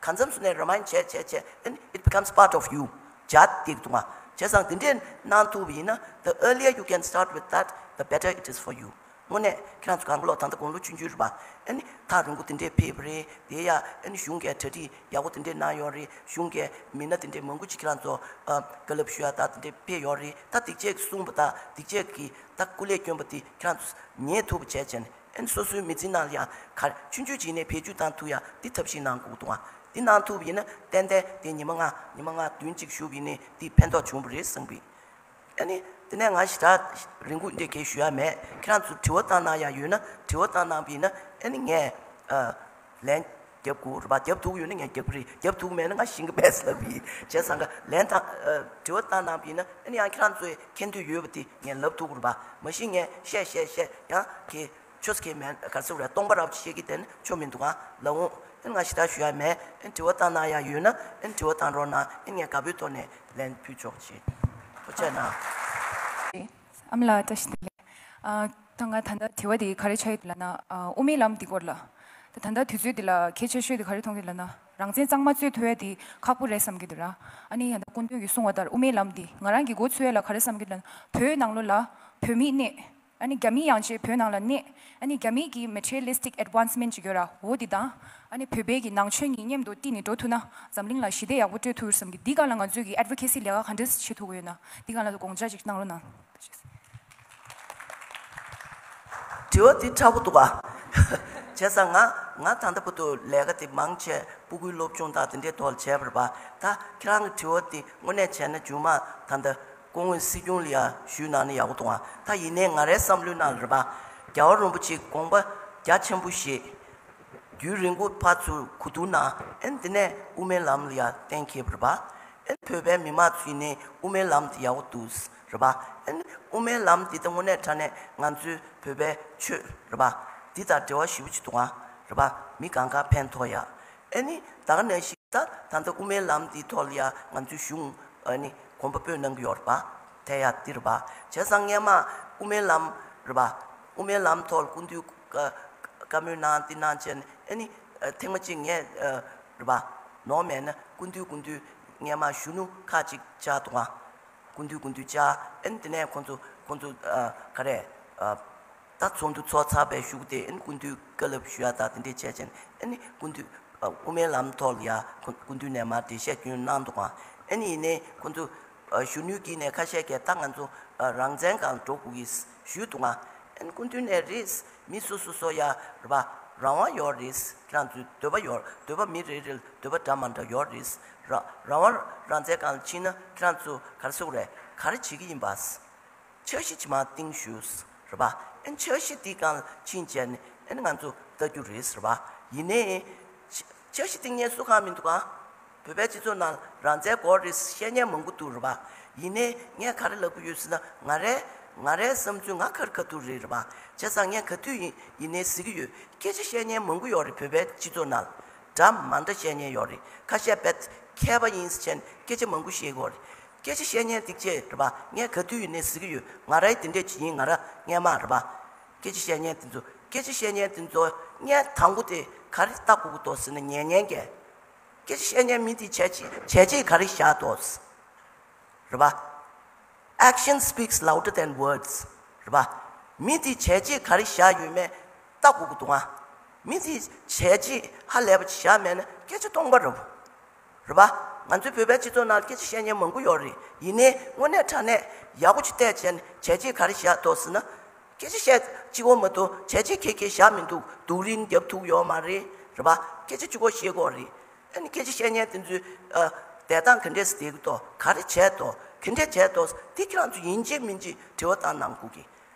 གང་འཚམ་སོང་ནས་རི་མའིན་ཌ་བྱས་བྱས་བྱས། and it becomes part of you. བྱས་བསྡད་ཀྱི་འདུག་ཨ། བྱས་ཙང་དེ་འདྲས་གནང་ཐུབ་པ་ཡིན་ན། the earlier you can start with that, the better it is for you. དངོས་གནས་ཁྱེད་རང་ཚོ་གང་ག་ལོག་ད་ལྟ་དགུང་ལོ་ཆུང་ཆུང་རེད་པ། ཨ་ནི་ཐག་རིང་པོ་དེ་འདྲས་ཕེབས་པ་རེད། དེ་ཡང་ཨ་ནི་གཞུང་གིས་གྲ་སྒྲིག་ཡག་པོ་དེ་འདྲས་གནང་ཡོད་རེད། གཞུང་གིས་མི་སྣ་དེ་འདྲས་མང་པོ་ཅིག་ཁྱེད་རང་ཚོ་ཨ་བཀའ་སློབ་ཞུ་ཡག་ད་དེ་འདྲས་ཕེབས་ཡོད་རེད། ད་སྡིག་ཆེ་གིས་གསུངས་པ་དང་སྡིག་ཆེ་གིས་ད་སྐུ་ལས་བསྐྱོན་པ་དེ་ཁྱེད་རང་ཚོ་ཉན་ཐུབ་པ་བྱས་བྱས་ནས། ཨ་ནི་སོ་སོའི་མི་ཚེའི་ནང་ལ་ཡང་ག་ཆུང་ཆུང་ཅིག་ནས་བེད་སྤྱོད་བཏང་ཐུབ་ཡ་འདི་ཐབས་ཤེས་གནང་དགོས་འདུག་ཨ། འདི་གནང་ཐུབ་ཡིན་ན་ཏན་ཏན་དེ་ཉི་མ་ལྔ་ཉི་མ་ལྔ་བདུན་གཅིག་བཞུགས་ཡིན་ནའི་འདི་ཕན་ཐོགས་བྱུང་བ་རེད་བསམ་གི། ཨ་ནི་དེ་ནས་ང་ཞེ་དྲག་རིང་པོ་འདི་གས་ཞུ་ཡ་མེད། ཁྱེད་རང་ཚོ་དྲི་བ་བཏང་གནང་ཡ་ཡོད་ན་དྲི་བ་བཏང་གནང་བ་ཡིན་ན། ཨ་ནི་ངས་ཨ་ལན་རྒྱབ་དགོས་རེད་པ། རྒྱབ་ཐུབ་ཡོད་ན་ངས་རྒྱབ་གི་རེད། རྒྱབ་ཐུབ་མེད་ན་ང་ཤེས་ཀྱི་མེད་ཟེར་ལབ་ཡིན། བྱས་ཙང་ཀ་ལན་དང་ཨ་དྲི་བ་བཏང་གནང་བ་ཡིན་ན། ཨ་ནི་ཡང་ཁྱེད་རང་ཚོས་མཁྱེན་འདོད་ཡོད་པ་དེ་ངས་ལབ་ཐུབ་ཀྱི་རེད་པ། མ་གཞི་ངས་བཤད་བཤད་བཤད་ཡང་གི་ཆོས་ཀྱི་མེད་ག་ཚོད་རེད། སྟོང་པ་རབ་ཅིག་བཤད་ཀྱི་དེ་ནི་ཆོ་མི་འདུག་ཨ། ལ་འོང་། ཨེ་ང་ཞེ་དྲག་ཞུ་ཡ་མེད། ཨེ་དྲི་བ་བཏང་གནང་ཡ་ཡོད་ན་ཨེ་དྲི་བ་བཏང་རོགས་གནང་། ཨེ་ངས་དགའ་པོའི་ཐོག་ནས་ལན་ཕུལ་ཆོག་ཅེས་ཐུགས་རྗེ་གནང་། ཨ་མ་ལགས་བཀྲ་ཤིས་བདེ་ལེགས། ཨ་ད་ང་ད་ལྟ་དྲི་བ་དེ་ག་རེ་ཆགས་ཡོད་ལབ་ན། ཨ་དབུ་མའི་ལམ་འདི་སྐོར་ལ། ད་ད་ལྟ་དུས་ཚོད་འདི་ལ་གལ་ཆེ་ཤོས་དེ་ག་རེ་མཐོང་གི་ལབ་ན། རང་བཙན་གཙང་མ་རྩོད་ཐུབ་ཡ་དེ་ཁག་པོ་རེད་བསམ་གྱི་འདུག་ར། ཨ་ནི་ཡང་ད་སྐུ་མདུན་གྱིས་གསུངས་པ་ལྟར་དབུ་མའི་ལམ་འདི་ང་རང་གི་མགོ་ཚོས་ཡ་ལ་ག་རེ་བསམ་གྱི་འདུག་ལབ་ན། བོད་ནང་ལོགས་ལ་བོད་མིའི་གནས། ཨ་ནི་རྒྱ་མི་ཡང་ཅིག་བོད་ནང་ལ་གནས། ཨ་ནི་རྒྱ་མི་གི་མེ་ཊི་རི་ཡལ་ལི་སི་ཊིག་ཨེཌ་ཝན་སི་མེན་ཊི་ཅིག་ཡོད་ར། འོ་འདི་དང་། ཨ་ནི་བོད་པའི་གི་ནང་ཆོས་གཉིས་མཉམ་དུ་བསྟི་ནས་འགྲོ་ཐུབ་ན་འཛམ་གླིང་ལ་ཞི་བདེ་ཡག་པོ་སྤྲོད་ཐུབ་བསམ་གི། འདི་སྒང་ལ་ང་ཚོས་གི་ཨེཌ་ཝོ་ཀེ་སི་ལས་ཀ་ག་འདྲས་བྱེད་ཐུབ་ཀྱི་ཡོད་ན། འདི་སྒང་ལ་དགོངས་འཆར་ཅིག་གནང་རོགས་གནང་། དྲི་བ་འདི་ཁག་པོ་འདུག་ག་བྱས་ཙང་ང་ང་ད་ལྟ་བར་དུ་ལས་ཀ་དེ་མང་ཆེ་སྤུ་གུའི་སློབ་སྦྱོང་དང་དེ་འདྲའི་ཐོག་ལ་བྱས་པ་རེད་པ། ད་ཁྱེད་རང་གི་དྲི་བ་འདི་དངོས་གནས་བྱས་ན་རྗེས་མ་ད་ལྟ་སྐུ་ངོ་སྲིད་སྐྱོང་ལ་ཡ་ཞུས་གནང་ན་ཡག་པོ་འདུག་ག་ད་ཡིན་ནའི་ང་རའི་བསམ་བློའི་ནང་ལ་རེད་པ། རྒྱལ་བ་རིན་པོ་ཆེས་དགོངས་པ་རྒྱ་ཆེན་པོ་བཞེས། རྒྱུན་རིང་པོ་ཕར་ཚུར་གོ་བསྡུར་གནང་། ཨེ་དེ་ནས་དབུ་མའི་ལམ་ལ་ཡ་གཏན་འཁེལ་བ་རེད་པ། ཨེ་བོད་པའི་མི་མང་ཚོས་ནི་དབུ་མའི་ལམ་དེ་ཡག་པོ་འདུག་རེད་པ། ཨེ་དབུ་མའི་ལམ་དེ་ད་དངོས་གནས་དྲང་གནས་ང་ཚོའི་བོད་པའི་ཆོས་རེད་པ། འདི་དང་འབྲེལ་བ་ཞེ་པོ་ཅིག་འདུག་ག་རེད་པ། མི་གང་ག་ཕན་ཐོགས་ཡ། ཨེ་ནི་ད་ག་ནང་བཞིན་ད་ད་ལྟ་དབུ་མའི་ལམ་འདིའི་ཐོག་ལ་ཡ་ང་ཚོའི་གཞུང་ཨ་ནི་གོམ་པ་སྤོས་གནང་གི་ཡོད་རེད་པ། ཐད་ཡ་འདི་རེད་པ། བྱས་ཙང་སྔན་མ་དབུ་མའི་ལམ་རེད་པ། དབུ་མའི་ལམ་ཐོག་ལ་སྐུ་མདུན་བཀའ་བཀའ་མོལ་གནང་འདི་གནང་བྱས་ནས། ཨེ་ནི་ཨ་ཐེངས་མ་གཅིག་ངས་ཨ་རེད་པ། ནོར་མེད་ན་སྐུ་མདུན་སྐུ་མདུན་སྔན་མ་གཞོན་ནུ་ཁག་ཅིག་བཅར་འདུག་ག་སྐུ་མདུན་སྐུ་མདུན་བཅར། ཨེ་ནི་དེ་ནས་ཁོང་ཚོ་ཁོང་ཚོ་ཨ་ག་རེ་ཨ། ད་ཚོགས་འདུ་ཚོགས་ཚར་བའི་གཞུག་དེ་ཨེ་ནི་སྐུ་མདུན་བཀའ་སློབ་ཞུ་ཡ་དང་དེ་འདྲས་བྱས་བྱས་ནས། ཨེ་ནི་སྐུ་མདུན་ཨ་དབུ་མའི་ལམ་ཐོག་ལ་ཡ་ཁོ་སྐུ་མདུན་ནས་མར་འགྲེལ་བཤད་སྐྱོན་གནང་འདུག་ག་ཨེ་ནི་ཡིན་ནའི་ཁོང་ཚོ་ཨ་གཞོན་ནུའི་དཀྱིལ་ནས་ཁ་ཤས་ཀྱིས་ད་ང་ཚོ་ཨ་རང་བཙན་སྒང་འགྲོ་དགོས་ཀྱི་ཞུས་འདུག་ག་ཨེ་ནི་སྐུ་མདུན་ནས་རེད། མི་སོ་སོ་སོ་ཡ་རེད་པ། རང་དབང་ཡོད་རེད། ཁྱེད་རང་ཚོའི་འདོད་པ་ཡོད། འདོད་པ་མི་རེ་རེ་ལ་འདོད་པ་འདྲ་མ་འདྲ་ཡོད་རེད། ར་རང་དབང་རང་བཙན་སྒང་ལ་ཕྱིན་ན་ཁྱེད་རང་ཚོ་ག་རེ་ཟེར་དགོས་རེད། ག་རེ་བྱེད་ཀྱི་ཡིན་པ། འཆར་གཞི་ཇི་མ་བཏིང་ཞུས། རེད་པ། ཨན་འཆར་གཞི་འདི་སྒང་ལ་ཕྱིན་བྱས་ནས་ཨན་ང་ཚོ་ལྟ་རྒྱུ་རེད། རེད་པ། ཡིན་ནའི་འཆར་གཞི་བཏིང་མཁན་སུ་གང་མི་འདུག་ག་བོད་པའི་སྤྱི་ཚོགས་ནང་རང་བཙན་དགོས་རེད་བཤད་མཁན་མང་པོ་འདུག་རེད་པ། ཡིན་ནའི་ངས་ག་རེ་ལབ་ཀྱི་ཡོད་ཟེར་ན། ང་རའི་ང་རའི་བསམ་ཚུལ་ང་ག་རེ་ག་ཐུག་རེད། རེད་པ། བྱས་ཙང་ངས་ག་དུས་ཡིན་ཡིན་ནའི་ཟེར་གྱི་ཡོད། སྐད་ཆ་བཤད་མཁན་མང་པོ་ཡོད་རེད། བོད་པའི་སྤྱི་ཚོགས་ནང་འདྲ་མ་འདྲ་བཤད་མཁན་ཡོད་རེད། ཁ་ཤས་རྦད་མཁས་པ་ཡིན་ཟེར་བྱས་ནས་སྐད་ཆ་མང་པོ་བཤད་ཀྱི་ཡོད་རེད། སྐད་ཆ་བཤད་མཁན་འདི་བྱས་རེད་པ། ངས་ག་དུས་ཡིན་ནའི་ཟེར་གྱི་ཡོད། ང་རའི་དེ་འདྲས་ཅིག་ཡིན། ང་ར་སྔས་མ་རེད་པ། སྐད་ཆ་བཤད་མཁན་དེ་ཚོ་སྐད་ཆ་བཤད་མཁན་དེ་ཚོ་ངས་དང་པོ་དེ་ག་རེ་ལྟ་དགོས་ཀྱི་འདུག་ཟེར་ན། ཉན་མཁན་གྱིས། སྐད་ཆ་བཤད་མཁན་མི་དེ་བྱས་རྗེས་བྱས་རྗེས་ག་རེ་བཞག་འདུག་རེད་པ། Action speaks louder than words. རེད་པ། མི་དེ་བྱས་རྗེས་ག་རེ་བཞག་ཡོད་མེད་ལྟ་དགོས་ཀྱི་འདུག་ཨ། མི་དེ་བྱས་རྗེས་ཧ་ལས་པ་ཅིག་བཞག་མེད་ན་སྐད་ཆ་སྟོང་པ་རེད། རེད་པ། ང་ཚོའི་བོད་པའི་སྤྱི་ཚོགས་ནང་སྐད་ཆ་བཤད་མཁན་མང་པོ་ཡོད་རེད། ཡིན་ནའི་དངོས་གནས་དྲང་གནས་ཡག་པོ་ཅིག་བལྟས་བྱས་ནས་བྱས་རྗེས་ག་རེ་བཞག་འདུག་ཟེར་ན། སྐད་ཆ་བཤད་གཅིག་པོ་མ་གཏོགས་བྱས་རྗེས་ག་གེ་བཞག་མི་འདུག་སྡུག་རུས་རྒྱབ་ཐུབ་ཡོད་མ་རེད། རེད་པ། སྐད་ཆ་གཅིག་པོ་བཤད་ཀྱི་ཡོད་རེད། ཨ་ནི་སྐད་ཆ་བཤད་མཁན་དེ་ཚོས་ཨ་བསྡད་སྟངས་ག་འདྲས་སེ་བསྡད་ཀྱི་འདུག་ག་རེ་བྱས་འདུག་ག་འདྲས་བྱས་འདུག་དེ་ཁྱེད་རང་ཚོ་ཡིན་གཅིག་མིན་གཅིག་དྲི་བ་བཏང་གནང་དགོས་ཀྱི།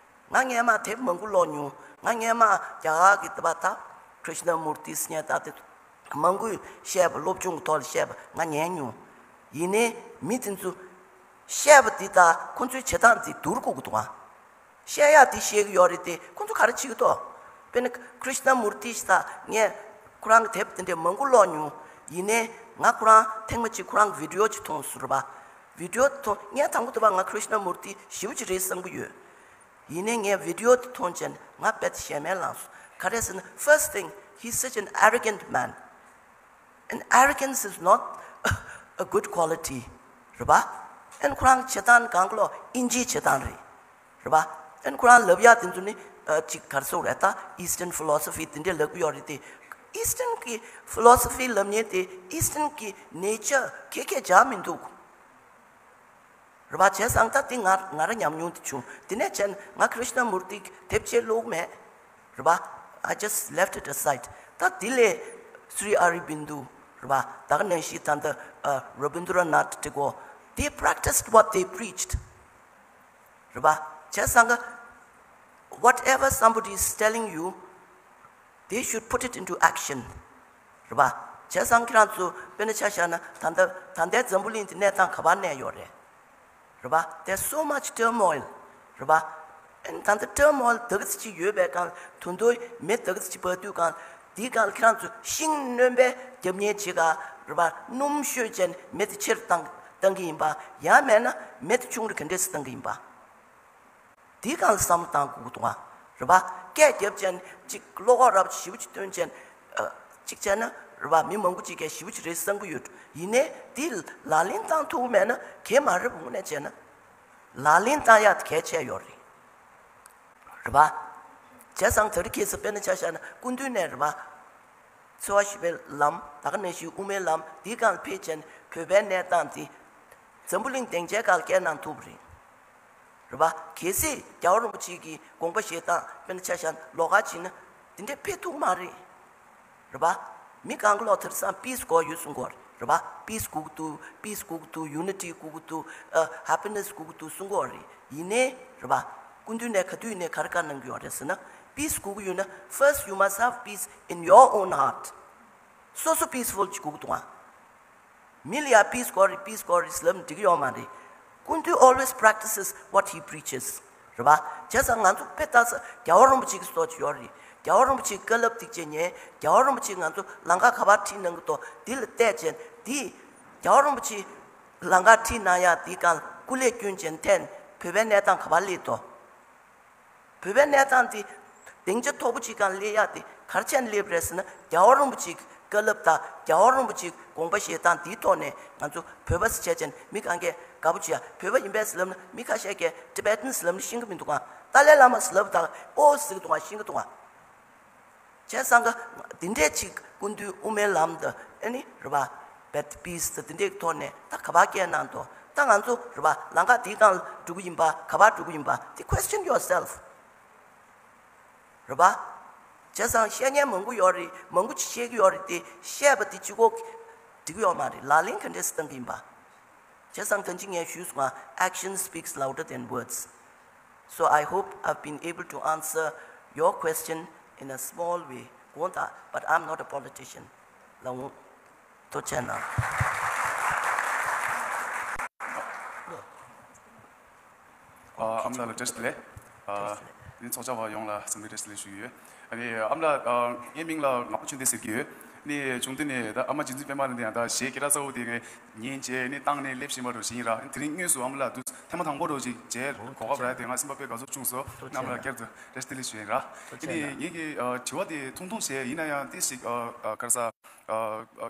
ང་སྔས་མ་དེབ་མང་པོ་ཀློག་མྱོང་། ང་སྔས་མ་རྒྱ་གར་གྱི་དེ་པ་ད་Krishnamurti ཟེར་མཁན་ད་དེ་མང་པོས་བཤད་པ། སློབ་སྦྱོང་གི་ཐོག་ལ་བཤད་པ་ང་ཉན་མྱོང་། ཡིན་ནའི་མི་དེ་ཚོ་བཤད་པ་འདི་དང་ཁོ་ཚོའི་བྱེད་སྟངས་འདི་བསྡུར་དགོས་ཀྱི་འདུག་ཨ། བཤད་ཡག་འདི་བཤད་ཀྱི་ཡོད་རེད་དེ་ཁོ་ཚོ་ག་རེ་བྱེད་ཀྱི་འདུག་དཔེར་ན་Krishnamurti ཞིག་ད་ངས་ཁོ་རང་གི་དེབ་དེ་འདྲས་མང་པོ་ཀློག་མྱོང་། ཡིན་ནའི་ང་ཁོ་རང་ཐེངས་མ་གཅིག་ཁོ་རང་གི་video ཅིག་མཐོང་སོང་རེད་པ། video དེ་མཐོང་། ངས་དང་པོ་དེ་བ་ང་Krishnamurti ཞེ་པོ་ཅིག་རེད་བསམ་གྱི་ཡོད། ཡིན་ནའི་ངས་video དེ་མཐོང་བྱས་ནས་ང་རྦད་ཞེ་མེར་ལངས་སོང་། ག་རེ་ཟེར་ན། first thing, he's such an arrogant man. And arrogance is not a good quality. རེད་པ། ཨན་ཁོ་རང་བྱེད་སྟངས་གང་ག་ལོ་ཨིན་ཇིའི་བྱེད་སྟངས་རེད། རེད་པ། ཨན་ཁོ་རང་ལབ་ཡག་དེ་ཚོ་ནི་ཨ་ཅིག་ག་རེ་ཟེར་དགོས་རེད། ད་Eastern philosophy དེ་འདྲས་ལབ་ཀྱི་ཡོད་རེད་དེ། Eastern གི་philosophy ལབ་མཁན་དེ་Eastern གི་nature ག་གེ་སྦྱར་མི་འདུག་རེད་པ། བྱས་ཙང་ད་འདི་ང་ང་ར་ཉམས་མྱོང་དེ་བྱུང་། དེ་ནས་བྱས་ན་ང་Krishnamurti དེབ་ཆེ་ཀློག་མེད། རེད་པ། I just left it aside. ད་དེ་ལས་Sri Aurobindo རེད་པ། ད་ག་ནང་བཞིན་ད་ལྟ་ཨ་Rabindranath Tagore, they practiced what they preached. རེད་པ། བྱས་ཙང་ག whatever somebody is telling you, they should put it into action. རེད་པ། བྱས་ཙང་ཁྱེད་རང་ཚོ་དཔེར་ན་ཆ་བཞག་ན་ད་ལྟ་ད་ལྟའི་འཛམ་བུ་གླིང་འདི་གནས་སྟངས་ག་པར་གནས་ཡོད་རེད། རེད་པ། There's so much turmoil. རེད་པ། ཨན་ད་ལྟ་turmoil དེ་ག་ཙམ་ཅིག་ཡོད་པའི་སྒང་། ད་དུང་མེ་དེ་ག་ཙམ་ཅིག་འབར་དུས་སྒང་། འདིའི་སྒང་ལ་ཁྱེད་རང་ཚོ་ཤིང་སྣོན་པའི་རྒྱབ་གཉེར་བྱེད་ག་རེད་པ། སྣུམ་བཤོས་བྱས་ནས་མེ་དེ་ཆེར་བཏང་བཏང་གི་ཡིན་པ། ཡང་མེད་ན་མེ་དེ་ཆུང་རུ་ག་འདྲས་སེ་བཏང་གི་ཡིན་པ། དེའི་སྒང་ལ་བསམ་བློ་བཏང་དགོས་ཀྱི་འདུག་ཨ། རེད་པ། སྐད་རྒྱབ་བྱས་ནས་ཅིག་བློ་ཁོག་རབ་ཞེ་པོ་ཅིག་བཏོན་བྱས་ནས་ཨ་ཅིག་བྱས་ན་རེད་པ། མི་མང་པོ་ཅིག་གིས་ཞེ་པོ་ཅིག་རེད་བསམ་གྱི་ཡོད། ཡིན་ནའི་འདི་ལག་ལེན་བཏང་ཐུབ་མེད་ན་གལ་མ་རེད་པ། དངོས་གནས་བྱས་ན་ལག་ལེན་བཏང་ཡག་དེ་གལ་ཆེ་ཡོད་རེད། རེད་པ། བྱས་ཙང་དེ་རིང་ཁ་སང་དཔེར་ན་ཆ་བཞག་ན་སྐུ་མདུན་ནས་རེད་པ། འཚོ་བ་ཞི་བའི་ལམ། ད་ག་ནང་བཞིན་དབུ་མའི་ལམ་འདིའི་སྒང་ལ་ཕེབས་བྱས་ནས་བོད་པའི་གནས་སྟངས་འདི་འཛམ་བུ་གླིང་སྡིངས་ཆའི་སྒང་ལ་བསྐྱལ་གནང་ཐུབ་པ་རེད། རེད་པ། གལ་སྲིད་རྒྱལ་བ་རིན་པོ་ཆེ་གི་དགོངས་པ་བཞེས་སྟངས་དཔེར་ན་ཆ་བཞག་ན་ལོགས་ཀ་བྱས་ན་འདི་འདྲས་ཕེབས་ཐུབ་མ་རེད། རེད་པ། མི་གང་ག་ལོག་དེང་སང་peace དགོས་ཡོད་གསུང་གི་ཡོད་རེད་པ། peace དགོས་ཀྱི་འདུག peace དགོས་ཀྱི་འདུག unity དགོས་ཀྱི་འདུག་ཨ་happiness དགོས་ཀྱི་འདུག་གསུང་གི་ཡོད་རེད། ཡིན་ནའི་རེད་པ། སྐུ་མདུན་ནས་ག་དུས་ནས་ག་རེ་བཀའ་གནང་གི་ཡོད་རེད་ཟེར་ན། peace དགོས་ཀྱི་ཡོད་ན་first you must have peace in your own heart. སོ་སོ་peaceful ཅིག་དགོས་ཀྱི་འདུག་ཨ། མི་ལ་ཡ་peace དགོས་རེད། peace དགོས་རེད་ལབ་ན་འགྲིག་གི་ཡོད་མ་རེད། སྐུ་མདུན་always practices what he preaches. རེད་པ། བྱས་ཙང་ང་ཚོ་དཔེ་ལྟ་ས་རྒྱལ་བ་རིན་པོ་ཆེ་གི་བཟོ་ཅིག་ཡོད་རེད། རྒྱལ་བ་རིན་པོ་ཆེའི་བཀའ་སློབ་འདི་བྱས་ཉན། རྒྱལ་བ་རིན་པོ་ཆེས་ང་ཚོ་ལམ་ཁ་ག་པར་ཁྲིད་གནང་གི་འདུག་འདི་ལ་བལྟས་བྱས་འདི། རྒྱལ་བ་རིན་པོ་ཆེས་ལམ་ཁ་ཁྲིད་གནང་ཡག་འདི་སྒང་སྐུ་ལས་བསྐྱོན་བྱས་འཐེན། བོད་པའི་གནས་སྟངས་ག་པར་སླེབས་འདུག་བོད་པའི་གནས་སྟངས་འདི་སྡིངས་ཆ་མཐོ་པོ་ཅིག་སྒང་སླེབས་ཡག་འདི་ག་རེ་བྱས་ནས་སླེབས་རེད་ཟེར་ན། རྒྱལ་བ་རིན་པོ་ཆེའི་བཀའ་སློབ་དང་རྒྱལ་བ་རིན་པོ་ཆེའི་དགོངས་པ་བཞེས་སྟངས་འདིའི་ཐོག་ནས་ང་ཚོ་བོད་པ་ཟེར་བྱས་བྱས་ནས་མི་གང་གས་དགའ་པོ་བྱེད་ཡ། བོད་པ་ཡིན་པས་ཟེར་ལབ་ན་མི་ཁ་ཤས་ཀྱིས་Tibetans ལབ་ན་ཤེས་ཀྱི་མི་འདུག་ག་ཏཱ་ལའི་བླ་མ་ཟེར་ལབ་དང་ཨོ་ཟེར་གྱི་འདུག་ག་ཤེས་ཀྱི་འདུག་ག་བྱས་ཙང་ཀ་འདི་འདྲས་ཅིག་སྐུ་མདུན་དབུ་མའི་ལམ་དང་ཨ་ནི་རེད་པ། བེད་པིས་དང་འདི་འདྲས་ཀྱི་ཐོག་ནས་ད་ག་པར་བསྐྱལ་གནང་འདུག་ད་ང་ཚོ་རེད་པ། ལམ་ཁ་འདིའི་སྒང་ལ་འགྲོ་གི་ཡིན་པ། ག་པར་འགྲོ་གི་ཡིན་པ་འདི་question yourself རེད་པ། བྱས་ བྱས་ཙང་བཤད་མཁན་མང་པོ་ཡོད་རེད། མང་པོ་ཅིག་བཤད་ཀྱི་ཡོད་རེད་དེ། བཤད་པ་དེ་གཅིག་པོ་འགྲིག་གི་ཡོད་མ་རེད། ལག་ལེན་ག་འདྲས་སེ་བསྟར་གྱི་ཡིན་པ། བྱས་ཙང་ད་ཅི་ངས་ཞུས་སོང་ང་། Action speaks louder than words. So I hope I've been able to answer your question in a small way. དགོངས་དག, but I'm not a politician. ལགས་འོང་། ཐུགས་རྗེ་གནང་། ཨ་ཨ་མ་ལགས་ལ་བཀྲ་ཤིས་བདེ་ལེགས། ཨ་བཀྲ་ཤིས་བདེ་ལེགས། ཨ་ནི་ཚོགས་བཅར་བ་ཡོངས་ལ་འཚམས་འདྲི་བཀྲ་ཤིས་བདེ་ལེགས་ཞུ་གི་ཡོད། ཨ་ནི་ཨ་མ་ལགས། ཨ་ངའི་མིང་ལ་ངག་དབང་ཆོས་ལྡན་ཟེར་གྱི་ཡོད། ཨ་ནི་ཆུང་དུས་ནས་ད་ཨ་མ་རྗེ་བཙུན་པད་མ་ལ་ནི་ཡང་ད་གཞས་སྐད་གྲགས་ཚ་བོ་དེ་ངས་ཉན་བྱས་ནི་བཏང་ནས་སླེབས་བཞིན་པ་འདྲ་ཞིག་ཡིན་ར། དེ་རིང་དངོས་སུ་ཨ་མ་ལགས་དུས་ཐེངས་མ་དང་པོ་འདྲ་ཞིག་མཇལ་གོ་སྐབས་རག་དེ་ང་སེམས་པ་དཔེ་དགའ་ཚོར་བྱུང་སོང་། ཨ་མ་ལགས་བསྐྱར་དུ་བཀྲ་ཤིས་བདེ་ལེགས་ཞུ་ཡིན་ར། ཨ་ནི་ངེད་ཀྱི་ཨ་དྲི་བ་དེ་ཐུང་ཐུང་བྱས་ཡིན་ན་ཡང་ཏོག་ཙམ་ཨ་ཨ་ག་རེ་ཟ། ཨ་ཨ་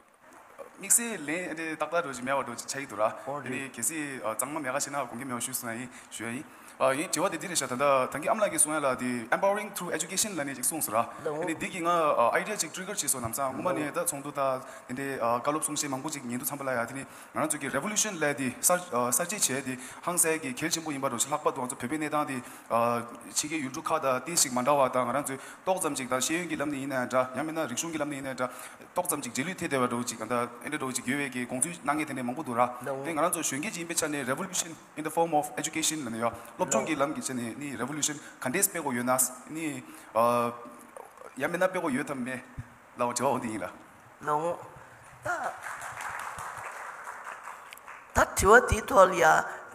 དམིགས་བསལ་ལན་ཨ་འདྲ་ཏག་ཏག་འདྲ་ཅིག་མེད་པ་འདྲ་ཅིག་ཆགས་ཀྱི་འདུག་ར། ཨོ་ཨ་ནི་རེད། གལ་སྲིད་ཨ་གཙང་མ་མེད་ཁ་ཤས་ན་དགོངས་འགལ་མེད་པ་ཞུ་གསུང་ཡ་ཡིན་ཞུ་ཡ་ཡིན། ཨ་ངའི་དྲི་བ་དེ་འདི་རེད་ཤག་ད་ལྟ་ད་གིན་ཨ་མ་ལགས་ཀྱིས་གསུང་ཡ་ལ་དེ་empowering through education ལབ་ནས་ཅིག་གསུངས་སོང་ར། ལགས་འོང་། ཨ་ནི་འདི་གིས་ང་ཨ་idea ཅིག་trigger བྱས་སོང་། ལམ་སང་སྔོན་མ་ནས་ད་ཚོགས་འདུ་དང་དེ་འདྲའི་ཨ་བཀའ་སློབ་གསུང་བཤད་མང་པོ་ཅིག་ཉན་དུས་ཙམ་པ་ལ་ཡ་དེ་ནི་ང་རང་ཚོ་གི་revolution ལབ་དེ་གསར་ཨ་གསར་བརྗེ་བྱས་དེ་ཧང་སང་གི་གལ་ཆེན་པོ་ཡིན་པ་འདྲ་ཞིག་ལྷག་པར་དུ་ང་ཚོ་བོད་པའི་གནས་སྟངས་དེ་ཨ་ཕྱི་རྒྱལ་ཡུལ་གྲུ་ཁག་དང་ཏོག་ཙམ་ཞིག་མ་འདྲ་བ་དང་། ང་རང་ཚོའི་ཏོག་ཙམ་ཅིག་ད་ཤེས་ཡོན་གྱི་ལམ་ནས་ཡིན་ན་འདྲ། ཡང་མིན་ན་རིག་གཞུང་གི་ལམ་ནས་ཡིན་ན་འདྲ། ཏོག་ཙམ་ཅིག་རྗེས་ལུས་ཐེབས་བསྡད་པ་འདྲ་བོ་ཅིག་ད་ལྟ་ཨེ་འདྲ་འདྲ་བོ་ཅིག་ཡོད་པའི་གི་དགོངས་ཚུལ་གནང་མཁན་དེ་འདྲ་མང་པོ་འདུག་ར། ལགས་འོང་། དེ་ང་རང་ཚོ་གཞོན་སྐྱེས་ཅིག་ཡིན་པའི་ཆ་ནས་revolution in the form of education ལབ་ནས་ཡོད། སློབ་སྦྱོང་གི་ལམ་གྱི་ཆ་ནས་ནི་revolution ག་འདྲས་སྤེལ་དགོས་ཡོད་ན་ནི་ཨ་ཡང་མིན་ན་སྤེལ་དགོས་ཡོད་དམ་མེད་ལབ་པ་དྲི་བ་འོ་འདི་ཡིན་ལ། ལགས་འོང་། ད་ད་དྲི་བ་འདིའི་ཐོག་ལ་ཡ་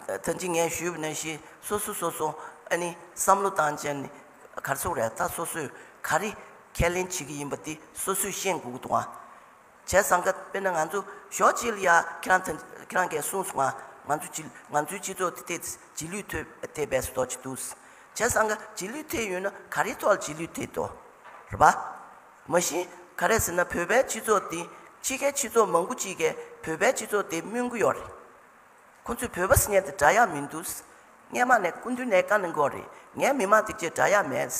ད་ཅི་ངས་ཞུས་པ་ནང་བཞིན་སོ་སོ་སོ་སོ་ཨ་ནི་བསམ་བློ་བཏང་བྱས་ནི་ག་རེ་ཟེར་དགོས་རེད། ད་སོ་སོས་ག་རེ་ཁས་ལེན་བྱེད་ཀྱི་ཡིན་པ་འདི་སོ་སོས་ཤེས་དགོས་ཀྱི་འདུག་ཨ། བྱས་ཙང་ཀ་དཔེར་ན་ང་ཚོ་ཞོགས་གཅིག་ལ་ཡ་ཁྱེད་རང་ད་ཁྱེད་རང་གིས་གསུངས་སོང་ང་། ང་ཚོ་སྤྱི་ང་ཚོའི་སྤྱི་ཚོགས་དེ་ཏོག་ཙམ་རྗེས་ལུས་ཐེབས་ཐེབས་པའི་བཟོ་འདྲ་ཅིག་འདུག། བྱས་ཙང་ཀ་རྗེས་ལུས་ཐེབས་ཡོད་ན་ག་རེའི་ཐོག་ལ་རྗེས་ལུས་ཐེབས་འདུག་རེད་པ། མ་གཞི་ག་རེ་ཟེར་ན་བོད་པའི་སྤྱི་ཚོགས་འདི་ཕྱི་རྒྱལ་སྤྱི་ཚོགས་མང་པོ་ཅིག་གིས་བོད་པའི་སྤྱི་ཚོགས་དེ་སྨོན་གྱི་ཡོད་རེད། ཁོང་ཚོས་བོད་པ་ཟེར་མཁན་དེ་འདྲ་ཡག་མི་འདུག། སྔན་མ་ནས་སྐུ་མདུན་ནས་བཀའ་གནང་གི་ཡོད་རེད། ངའི་མི་མང་དེ་ཚོས་འདྲ་ཡག་མེད།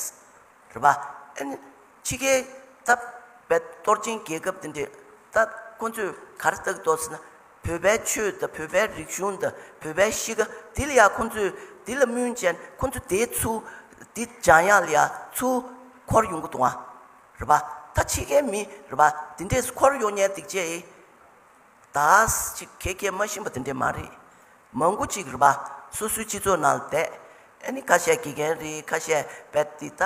རེད་པ། ཨ་ནི་ཕྱི་རྒྱལ་ད་བོད་གཏོར་ཆེན་རྒྱལ་ཁབ་དེ་འདྲས་ད་ཁོང་ཚོས་ག་རེ་ལྟ་གི་འདུག་ཟེར་ན། བོད་པའི་ཆོས་དང་བོད་པའི་རིག་གཞུང་དང་བོད་པའི་གཤིས་ཀ་དེ་ལ་ཡ་ཁོང་ཚོས་དེ་ལ་སྨོན་བྱས་ཁོང་ཚོ་དེ་ཚུར་དེ་སྦྱང་ཡག་ལ་ཡ་ཚུར་འཁོར་ཡོང་གི་འདུག་ཨ། རེད་པ། ད་ཕྱི་རྒྱལ་མི་རེད་པ། དེ་འདྲས་འཁོར་ཡོང་མཁན་དེ་ཚོས། ད་ཅིག་ཁྱེད་ཀྱིས་མ་ཤེས་པ་དེ་འདྲས་མ་རེད། མང་པོ་ཅིག་རེད་པ། སོ་སོའི་སྤྱི་ཚོགས་ནང་ལ་བསྡད། ཨ་ནི་ཁ་ཤས་དགེ་རྒན་རེད། ཁ་ཤས་རྦད་དེ་ད་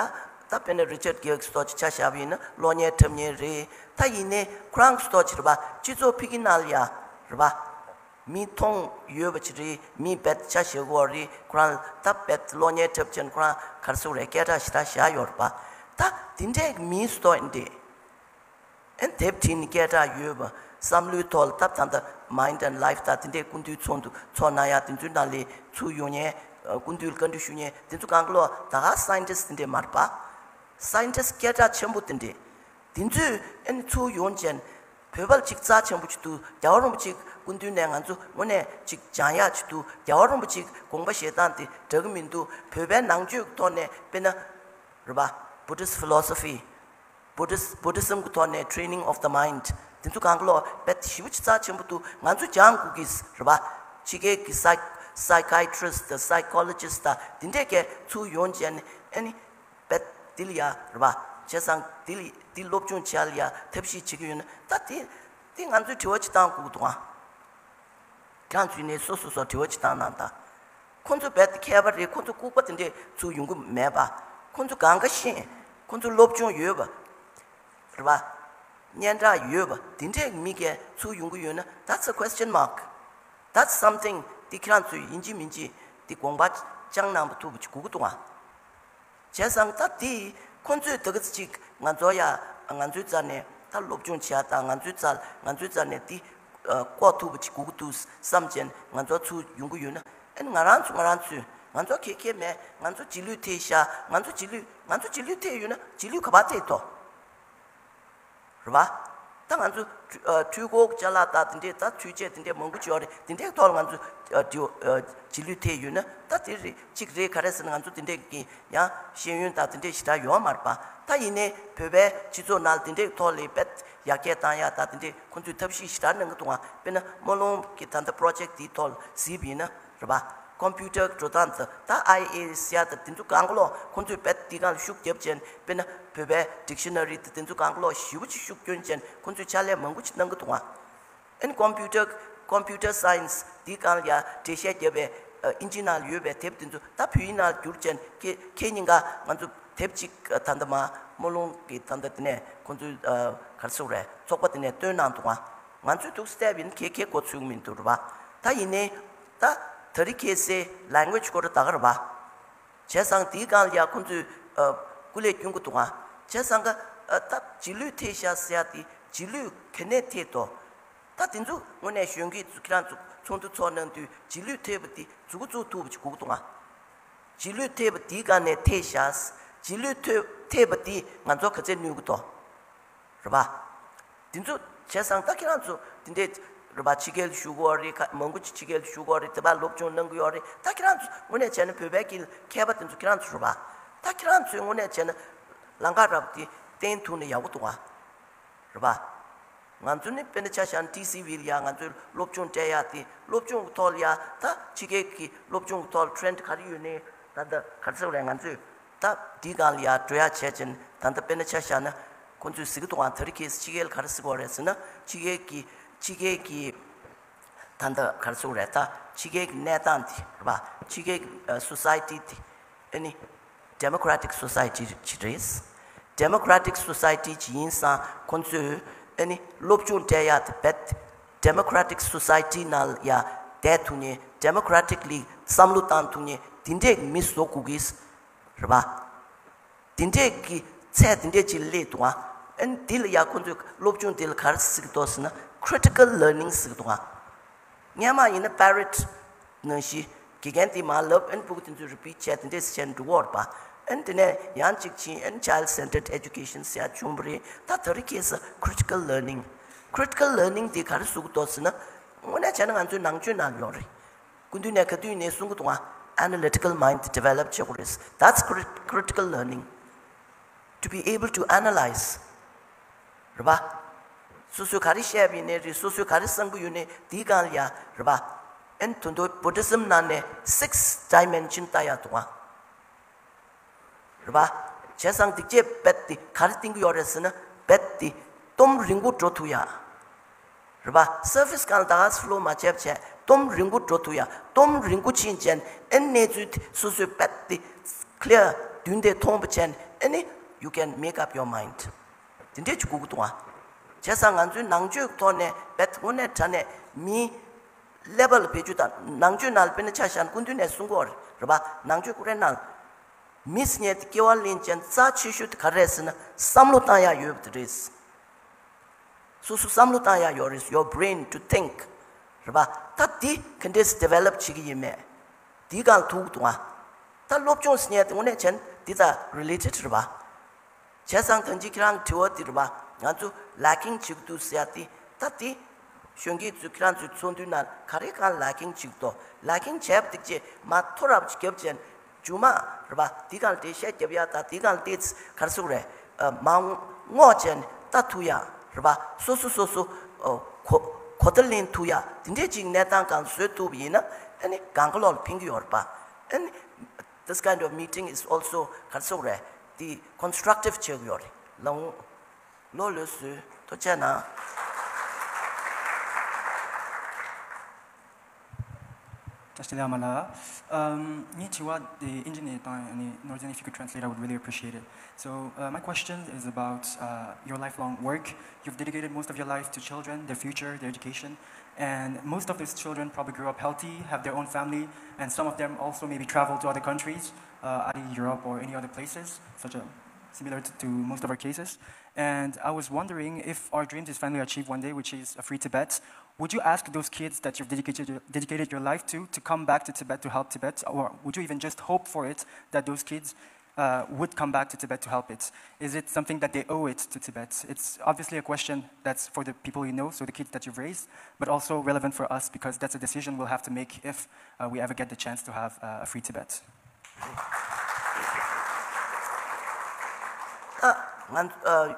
ད་དཔེར་ན་Richard Gere གི་བཟོ་འདྲ་ཅིག་ཆ་བཞག་པ་ཡིན་ན་གློག་བརྙན་འཁྲབ་མཁན་རེད། ད་ཡིན་ནའི་ཁོ་རང་གི་བཟོ་འདྲ་ཅིག་རེད་པ། སྤྱི་ཚོགས་ཕ་གི་ནང་ལ་ཡ་རེད་པ། མི་མཐོང་ཡོད་པ་ཅིག་རེད། མི་རྦད་ཆ་བཞག་གི་ཡོད་རེད། ཁོ་རང་ད་རྦད་གློག་བརྙན་འཁྲབ་བྱས་ནས་ཁོ་རང་ག་རེ་ཟེར་དགོས་རེད། སྐད་གྲགས་ཞེ་དྲག་བཞག་ཡོད་རེད་པ། ད་དེ་འདྲའི་མིའི་བཟོ་འདྲ་ཡིན་ཏེ། ཨན་དེབ་བྲིས་ནས་སྐད་གྲགས་ཡོད་པ། བསམ་བློའི་ཐོག་ལ་ད་ད་ལྟ་Mind and Life དང་དེ་འདྲའི་སྐུ་མདུན་ཚོགས་འདུ་ཚོགས་གནང་ཡག་དེ་ཚོའི་ནང་ལ་ཚུར་ཡོང་མཁན། ཨ་སྐུ་མདུན་ལ་བཀའ་འདྲི་ཞུ་མཁན་དེ་ཚོ་གང་ག་ལོག་ད་ག་scientist དེ་འདྲས་མ་རེད་པ། Scientist སྐད་གྲགས་ཆེན་པོ་དེ་འདྲས། དེ་ཚོས་ཨན་ཚུར་ཡོང་བྱས་བོད་པ་ལ་ཅིག་རྩ་ཆེན་པོ་ཅིག་འདུག། རྒྱལ་བ་རིན་པོ་ཆེའི་སྐུ་མདུན་ནས་ང་ཚོ་དངོས་གནས་ཅིག་སྦྱང་ཡག་ཅིག་འདུག། རྒྱལ་བ་རིན་པོ་ཆེའི་དགོངས་པ་བཞེས་སྟངས་དེ་འདྲ་གི་མི་འདུག། བོད་པའི་ནང་ཆོས་ཀྱི་ཐོག་ནས་དཔེར་ན་རེད་པ། Buddhist philosophy། Buddhist- Buddhism གི་ཐོག་ནས་training of the mind དེ་ཚོ་གང་ག་ལོག་རྦད་ཞེ་པོ་ཅིག་རྩ་ཆེན་པོ་འདུག། ང་ཚོ་སྦྱང་དགོས་ཀྱི་རེད་པ། ཕྱི་རྒྱལ་གྱི་psy- psychiatrist དང་psychologist དང་དེ་འདྲས་ཀྱིས་ཚུར་ཡོང་བྱས་ནས་ཨ་ནི་རྦད་དེ་ལ་ཡ་རེད་པ། བྱས་ཙང་དེ་ལ་དེ་སློབ་སྦྱོང་བྱེད་ཡག་ལ་ཡ་ཐབས་ཤེས་བྱེད་ཀྱི་ཡོད་ན་ད་དེ་དེ་ང་ཚོས་དྲི་བ་ཅིག་བཏང་དགོས་ཀྱི་འདུག་ཨ། ཁྱེད་རང་ཚོས་ནས་སོ་སོ་སོ་དྲི་བ་ཅིག་བཏང་གནང་དང་། ཁོང་ཚོ་རྦད་དེ་མཁས་པ་རེད། ཁོང་ཚོ་ལྐུགས་པ་དེ་འདྲས་ཚུར་ཡོང་གི་མེད་པ། ཁོང་ཚོ་གང་ག་ཤེས། ཁོང་ཚོ་སློབ་སྦྱོང་ཡོད་པ་རེད་པ། སྙན་གྲགས་ཡོད་པ་དེ་འདྲས་མི་གས་ཚུར་ཡོང་གི་ཡོད་ན། That's a question mark. That's something དེ་ཁྱེད་རང་ཚོས་ཡིན་གཅིག་མིན་གཅིག་དེ་དགོངས་པ་བཅངས་གནང་པ་ཐུབ་པ་ཅིག་དགོས་ཀྱི་འདུག་ཨ། བྱས་ཙང་ད་དེ་ཁོང་ཚོས་ད་ག་ཚོད་ཅིག་ང་ཚོ་ཡ་ང་ཚོའི་རྩ་ནས་ད་སློབ་སྦྱོང་བྱེད་ཡ་དང་། ང་ཚོའི་རྩ་ང་ཚོའི་རྩ་ནས་དེ་ཨ་བཀོག་ཐུབ་པ་ཅིག་དགོས་ཀྱི་འདུག་བསམ་བྱས་ང་ཚོ་ཚུར་ཡོང་གི་ཡོད་ན། ཨ་ནི་ང་རང་ཚོ་ང་རང་ཚོས་ང་ཚོ་ཁེ་ཁེ་མེད། ང་ཚོ་རྗེས་ལུས་ཐེབས་ཤག། ང་ཚོ་རྗེས་ལུས་ང་ཚོ་རྗེས་ལུས་ཐེབས་ཡོད་ན་རྗེས་ལུས་ག་པར་ཐེབས་ཐོག་རེད་པ། ད་ང་ཚོ་འཕྲུལ་འཁོར་ཅ་ལག་དང་དེ་འདྲས་ད་འཕྲུལ་ཆས་དེ་འདྲས་མང་པོ་ཅིག་ཡོད་རེད། དེ་འདྲས་ཐོག་ལ་ང་ཚོ་ཨ་རྗེས་ཨ་རྗེས་ལུས་ཐེབས་ཡོད་ན་ད་དེ་རེད། གཅིག་རེད། ག་རེ་ཟེར་ན་ང་ཚོ་དེ་འདྲས་ཀྱི་ཡང་ཤེས་ཡོན་དང་དེ་འདྲས་ཞེ་དྲག་ཡོད་མ་རེད་པ། ད་ཡིན་ནའི་བོད་པའི་སྤྱི་ཚོགས་ནང་ལ་དེ་འདྲས་ཐོག་ལ་དཔེ་ཡར་རྒྱས་བཏང་ཡག་དང་དེ་འདྲས་ཁོང་ཚོས་ཐབས་ཤེས་ཞེ་དྲག་གནང་གི་འདུག་ཨ། དཔེར་ན་སྨོན་ལམ་གྱི་ད་ལྟ་པོ་རོ་ཇེཀ་དེའི་ཐོག་ལ་གཟིགས་པ་ཡིན་ན་རེད་པ། ཀོམ་པུ་ཊར་འགྲོ་སྟངས་དང་ད་ཨའི་ཨེ་ཟེར་ཡ་དང་དེ་ཚོ་གང་ག་ལོག་ཁོང་ཚོས་རྦད་དེ་གང་ལ་ཤུགས་རྒྱབ་ཅན་དཔེར་ན་བོད་པའི་ཌིག་ཤ་ན་རི་དང་དེ་ཚོ་གང་ག་ལོག་ཞེ་པོ་ཅིག་ཤུགས་སྐྱོན་ཅན་ཁོང་ཚོས་ཕྱག་ལས་མང་པོ་ཅིག་གནང་གི་འདུག་ཨ། ཨན་ཀོམ་པུ་ཊར་ཀོམ་པུ་ཊར་སའེན་སི་དེའི་སྒང་ལ་ཡ་འགྲེལ་བཤད་བརྒྱབ་པའི་ཨ་ཨིན་ཇི་ནང་ལ་ཡོད་པའི་དེབ་དེ་ཚོ་ད་བོད་ཡིག་ནང་ལ་བསྒྱུར་ཅན་ཁྱེད་ཁྱེད་གཉིས་ཀ་ང་ཚོ་དེབ་ཅིག་ཨ་ད་ལྟ་མ་སྨོན་ལུང་གི་ད་ལྟ་དེ་ནས་ཁོང་ཚོའི་ཨ་ག་རེ་ཟེར་དགོས་རེད་ཚོགས་པ་དེ་ནས་བཏོན་གནང་འདུག་ཨ། ང་ཚོས་འདུག་སེ་བལྟས་པ་ཡིན་ན་ཁྱེད་ཁྱེད་མགོ་ཚོས་ཀྱི་མི་འདུག་རེད་པ། ད་ཡིན་ནའི་ད་དེ་རིང་ཁ་སང་ལེང་གུ་ཨེ་ཇི་སྐོར་ད་ག་རེད་པ། བྱས་ཙང་དེའི་སྒང་ལ་ཡ་ཁོང་ཚོས་ཨ་སྐུ་ལས་སྐྱོན་གྱི་འདུག་ཨ། བྱས་ཙང་ཀ་ཨ་ད་རྗེས་ལུས་ཐེབས་ཤག་ཟེར་ཡ་དེ་རྗེས་ལུས་ག་ནས་ཐེབས་དོ། ད་དེ་ཚོ་དངོས་གནས་གཞོན་སྐྱེས་ཚོ་ཁྱེད་རང་ཚོ་ཚོགས་འདུ་ཚོགས་གནང་དུས་རྗེས་ལུས་ཐེབས་པ་དེ་མཛུབ་གུ་བཙུགས་ཐུབ་པ་ཅིག་དགོས་ཀྱི་འདུག་ཨ། རྗེས་ལུས་ཐེབས་པ་དེའི་སྒང་ནས་ཐེབས་ཤག་རྗེས་ལུས་ཐེབས་ཐེབས་པ་དེ་ང་ཚོ་ག་ཚད་ནུས་ཀྱི་འདུག་རེད་པ། དེ་ཚོ་བྱས་ཙང་ད་ཁྱེད་རང་ཚོ་དེ་འདྲས་རེད་པ་ཕྱི་རྒྱལ་ལ་བཞུགས་ཀྱི་ཡོད་རེད། ཁ་མང་པོ་ཅིག་ཕྱི་རྒྱལ་ལ་བཞུགས་ཀྱི་ཡོད་རེད། དེ་པར་སློབ་སྦྱོང་གནང་གི་ཡོད་རེད། ད་ཁྱེད་རང་ཚོ་དངོས་གནས་བྱས་ན་བོད་པའི་དཀྱིལ་མཁས་པ་དེ་ཚོ་ཁྱེད་རང་ཚོ་རེད་པ། ད་ཁྱེད་རང་ཚོས་དངོས་གནས་བྱས་ན་ལམ་ཁ་རབ་དེ་བསྟན་ཐུབ་ན་ཡག་པོ་འདུག་ག་རེད་པ། ང་ཚོ་ནི་དཔེར་ན་ཆ་བཞག་ན་ཊི་སི་ཝི་ལ་ཡ་ང་ཚོས་སློབ་སྦྱོང་སྤྲད་ཡ་དེ་སློབ་སྦྱོང་གི་ཐོག་ལ་ཡ་ད་ཕྱི་རྒྱལ་གྱི་སློབ་སྦྱོང་གི་ཐོག་ལ་ཊེ་རེན་ཌི་ག་རེ་ཡོད་ནའི་ད་ད་ག་རེ་ཟེར་དགོས་རེད། ང་ཚོས་ད་འདིའི་སྒང་ལ་ཡ་འགྲོ་ཡ་བྱས་ཙང་ད་ལྟ་དཔེར་ན་ཆ་བཞག་ན་ཁོང་ཚོས་ཟེར་གྱི་འདུག་ག་ད་རེས་ཁ་སང་ཕྱི་རྒྱལ་ག་རེ་ཟེར་དགོས་རེད་ཟེར་ན་ཕྱི་རྒྱལ་གྱི་ཕྱི་རྒྱལ་གྱི་ད་ལྟ་ག་རེ་ཟེར་དགོས་རེད། ད་ཕྱི་རྒྱལ་གྱི་གནས་སྟངས་དེ་རེད་པ། ཕྱི་རྒྱལ་གྱི་ཨ་སོ་སའི་ཊི་དེ་ཨ་ནི་ཌེ་མོ་ཀེ་རེ་ཊིག་སོ་སའི་ཊི་ཅིག་རེད། ཌེ་མོ་ཀེ་རེ་ཊིག་སོ་སའི་ཊི་ཅིག་ཡིན་ཙང་ཁོང་ཚོས་ཨ་ནི་སློབ་སྦྱོང་སྤྲད་ཡ་དེ་རྦད་ཌེ་མོ་ཀེ་རེ་ཊིག་སོ་སའི་ཊི་ནང་ལ་ཡ་བསྡད་ཐུབ་མཁན་ཌེ་མོ་ཀེ་རེ་ཊིག་ལི་བསམ་བློ་བཏང་ཐུབ་མཁན་དེ་འདྲས་མི་བཟོ་དགོས་ཀྱི་རེད་པ། དེ་འདྲས་ཀྱི་ཚད་དེ་འདྲས་ཅིག་སླེབས་འདུག་ག་ཨན་དེ་ལ་ཡ་ཁོང་ཚོས་སློབ་སྦྱོང་དེ་ལ་ག་རེ་ཟེར་གྱི་འདུག་ཟེར་ན་ཀི་རི་ཊི་ཀལ་ལར་ནིང་ཟེར་གྱི་འདུག་ག་སྔོན་མ་ཡིན་ན་པེ་རེ་ཊི་ནང་བཞིན་དགེ་རྒན་དེས་མར་ལབ་ཨན་ཕྲུ་གུ་དེ་ཚོས་རི་པིཊ་བྱས་དེ་འདྲས་བྱས་འགྲོ་གི་ཡོད་རེད་པ། ཨན་དེ་ནས་ཡང་གཅིག་ཕྱིན་ཨན་ཅའི་ལྡ་སེན་ཊརཌ་ཨེ་ཇུ་ཀེ་ཤན་ཟེར་ཡ་བྱུང་བ་རེད། ད་དེ་རིང་ཁ་སང་ཀི་རི་ཊི་ཀལ་ལར་ནིང་། ཀི་རི་ཊི་ཀལ་ལར་ནིང་དེ་ག་རེ་ཟེར་གྱི་འདུག་ཟེར་ན་དངོས་གནས་བྱས་ན་ང་ཚོའི་ནང་ཆོས་ནང་ཡོད་རེད། སྐུ་མདུན་ནས་ག་དུས་ནས་གསུང་གི་འདུག་ག་ཨ་ན་ལི་ཊི་ཀལ་མའིན་ཌི་ཌི་ཝེ་ལོབ་བྱེད་དགོས་རེད། That's crit- critical learning. To be able to analyze. རེད་པ། སོ་སོས་ག་རེ་བཤད་པ་ཡིན་ནའི་རེད། སོ་སོས་ག་རེ་བསམ་གྱི་ཡོད་ནའི་དེའི་སྒང་ལ་ཡ་རེད་པ། ཨན་དོན་དུ་བུ་དྷི་ཛིམ་ནང་ནས་six dimension ལྟ་ཡ་འདུག་ག་རེད་པ། བྱས་ཙང་འདི་སྐྱེས་རྦད་དེ་ག་རེ་བསྟན་གྱི་ཡོད་རེད་ཟེར་ན་རྦད་དེ་སྟོབས་རིང་པོ་འགྲོ་ཐུབ་ཡ། རེད་པ། སར་ཕེ་སི་སྒང་ལ་ད་ག་སེ་ཕོ་ལོ་མ་བྱས་པ་བྱས་སྟོབས་རིང་པོ་འགྲོ་ཐུབ་ཡ། སྟོབས་རིང་པོ་ཕྱིན་བྱས་ཨེ་གནས་ཚུལ་དེ་སོ་སོས་རྦད་དེ་ཀི་ལི་ཡར་མདུན་དེ་མཐོང་བ་བྱས་ཨེ་ནི་you can make up your mind. དེ་འདྲས་ཅིག་དགོས་ཀྱི་འདུག་ག་བྱས་ཙང་ང་ཚོའི་ནང་ཆོས་ཀྱི་ཐོག་ནས་རྦད་དེ་དངོས་གནས་དྲང་གནས་མིའི་ཀླད་པ་ལ་བེད་སྤྱོད་དང་ནང་ཆོས་ནང་ལ་དཔེར་ན་ཆ་བཞག་ན་སྐུ་མདུན་ནས་གསུང་གི་ཡོད་རེད་པ། ནང་ཆོས་ཀུན་རེ་ནང་ལ། མི་ཟེར་མཁན་དེ་སྐྱེ་བ་ལེན་ཅན་རྩ་ཆེ་ཤོས་དེ་ག་རེ་རེད་ཟེར་ན་བསམ་བློ་བཏང་ཡ་ཡོད་པ་དེ་རེད། སོ་སོ་བསམ་བློ་བཏང་ཡ་ཡོད་རེད། Your brain to think. རེད་པ། ད་འདི་ག་འདྲས་སེ་ཌི་ཝེ་ལོབ་བྱེད་ཀྱི་ཡིན་མེད། འདིའི་སྒང་ལ་ཐུག་འདུག་ག་ད་སློབ་སྦྱོང་ཟེར་མཁན་དེ་དངོས་གནས་བྱས་ན་འདི་དང་རི་ལེ་ཊེཌ་རེད་པ། བྱས་ཙང་ད་ཅི་ཁྱེད་རང་གི་དྲི་བ་འདི་རེད་པ། ང་ཚོ་ལེ་ཀིང་བྱེད་ཀྱི་འདུག་ཟེར་ཡ་དེ་ད་དེ། གཞོན་སྐྱེས་ཚོས་ཁྱེད་རང་ཚོའི་ཚོགས་འདུའི་ནང་ག་རེ་གང་ལེ་ཀིང་བྱེད་ཀྱི་འདུག་ལེ་ཀིང་བྱས་པ་འདི་ཅིག་མར་མཐོ་རབས་ཅིག་བརྒྱབ་བྱས་མཇུག་མ་རེད་པ། འདི་སྒང་ལ་འགྲེལ་བཤད་བརྒྱབ་ཡ་དང་འདི་སྒང་ལ་ཏོག་ཙམ་ག་རེ་ཟེར་དགོས་རེད། མར་སྔོག་བྱས་ལྟ་ཐུབ་ཡ་རེད་པ། སོ་སོ་སོ་སོ་གོ་གོ་བརྡ་ལེན་ཐུབ་ཡ་དེ་འདྲས་ཅིག་གནས་སྟངས་སྒང་བཟོ་ཐུབ་པ་ཡིན་ན་ཨ་ནི་གང་ག་ལོག་ལ་ཕན་གྱི་ཡོད་རེད་པ། ཨ་ནི། This kind of meeting is also ག་རེ་ཟེར་དགོས་རེད། དེ་ཀོན་སི་ཊྲག་ཊིབ་བྱེད་དགོས་ཡོད་རེད། ལགས་འོང་། ལོ་ལོས་སུ་ཐུགས་རྗེ་གནང་། བཀྲ་ཤིས་བདེ་ལེགས་ཨ་མ་ལགས། Um, ངའི་དྲི་བ་དེ་ཨིན་ཇི་ནས་བཏང་ཡ་ནི། Northern, if you could translate, I would really appreciate it. So, uh, my question is about, uh, your lifelong work. You've dedicated most of your life to children, their future, their education. And most of these children probably grew up healthy, have their own family, and some of them also maybe travel to other countries, uh, either Europe or any other places, such a, similar to, to most of our cases. And I was wondering, if our dreams is finally achieved one day, which is a free Tibet, would you ask those kids that you've dedicated, dedicated your life to, to come back to Tibet to help Tibet? Or would you even just hope for it, that those kids uh, would come back to Tibet to help it? Is it something that they owe it to Tibet? It's obviously a question that's for the people you know, so the kids that you've raised, but also relevant for us because that's a decision we'll have to make if, uh, we ever get the chance to have, uh, a free Tibet. ད་ང་ཨ་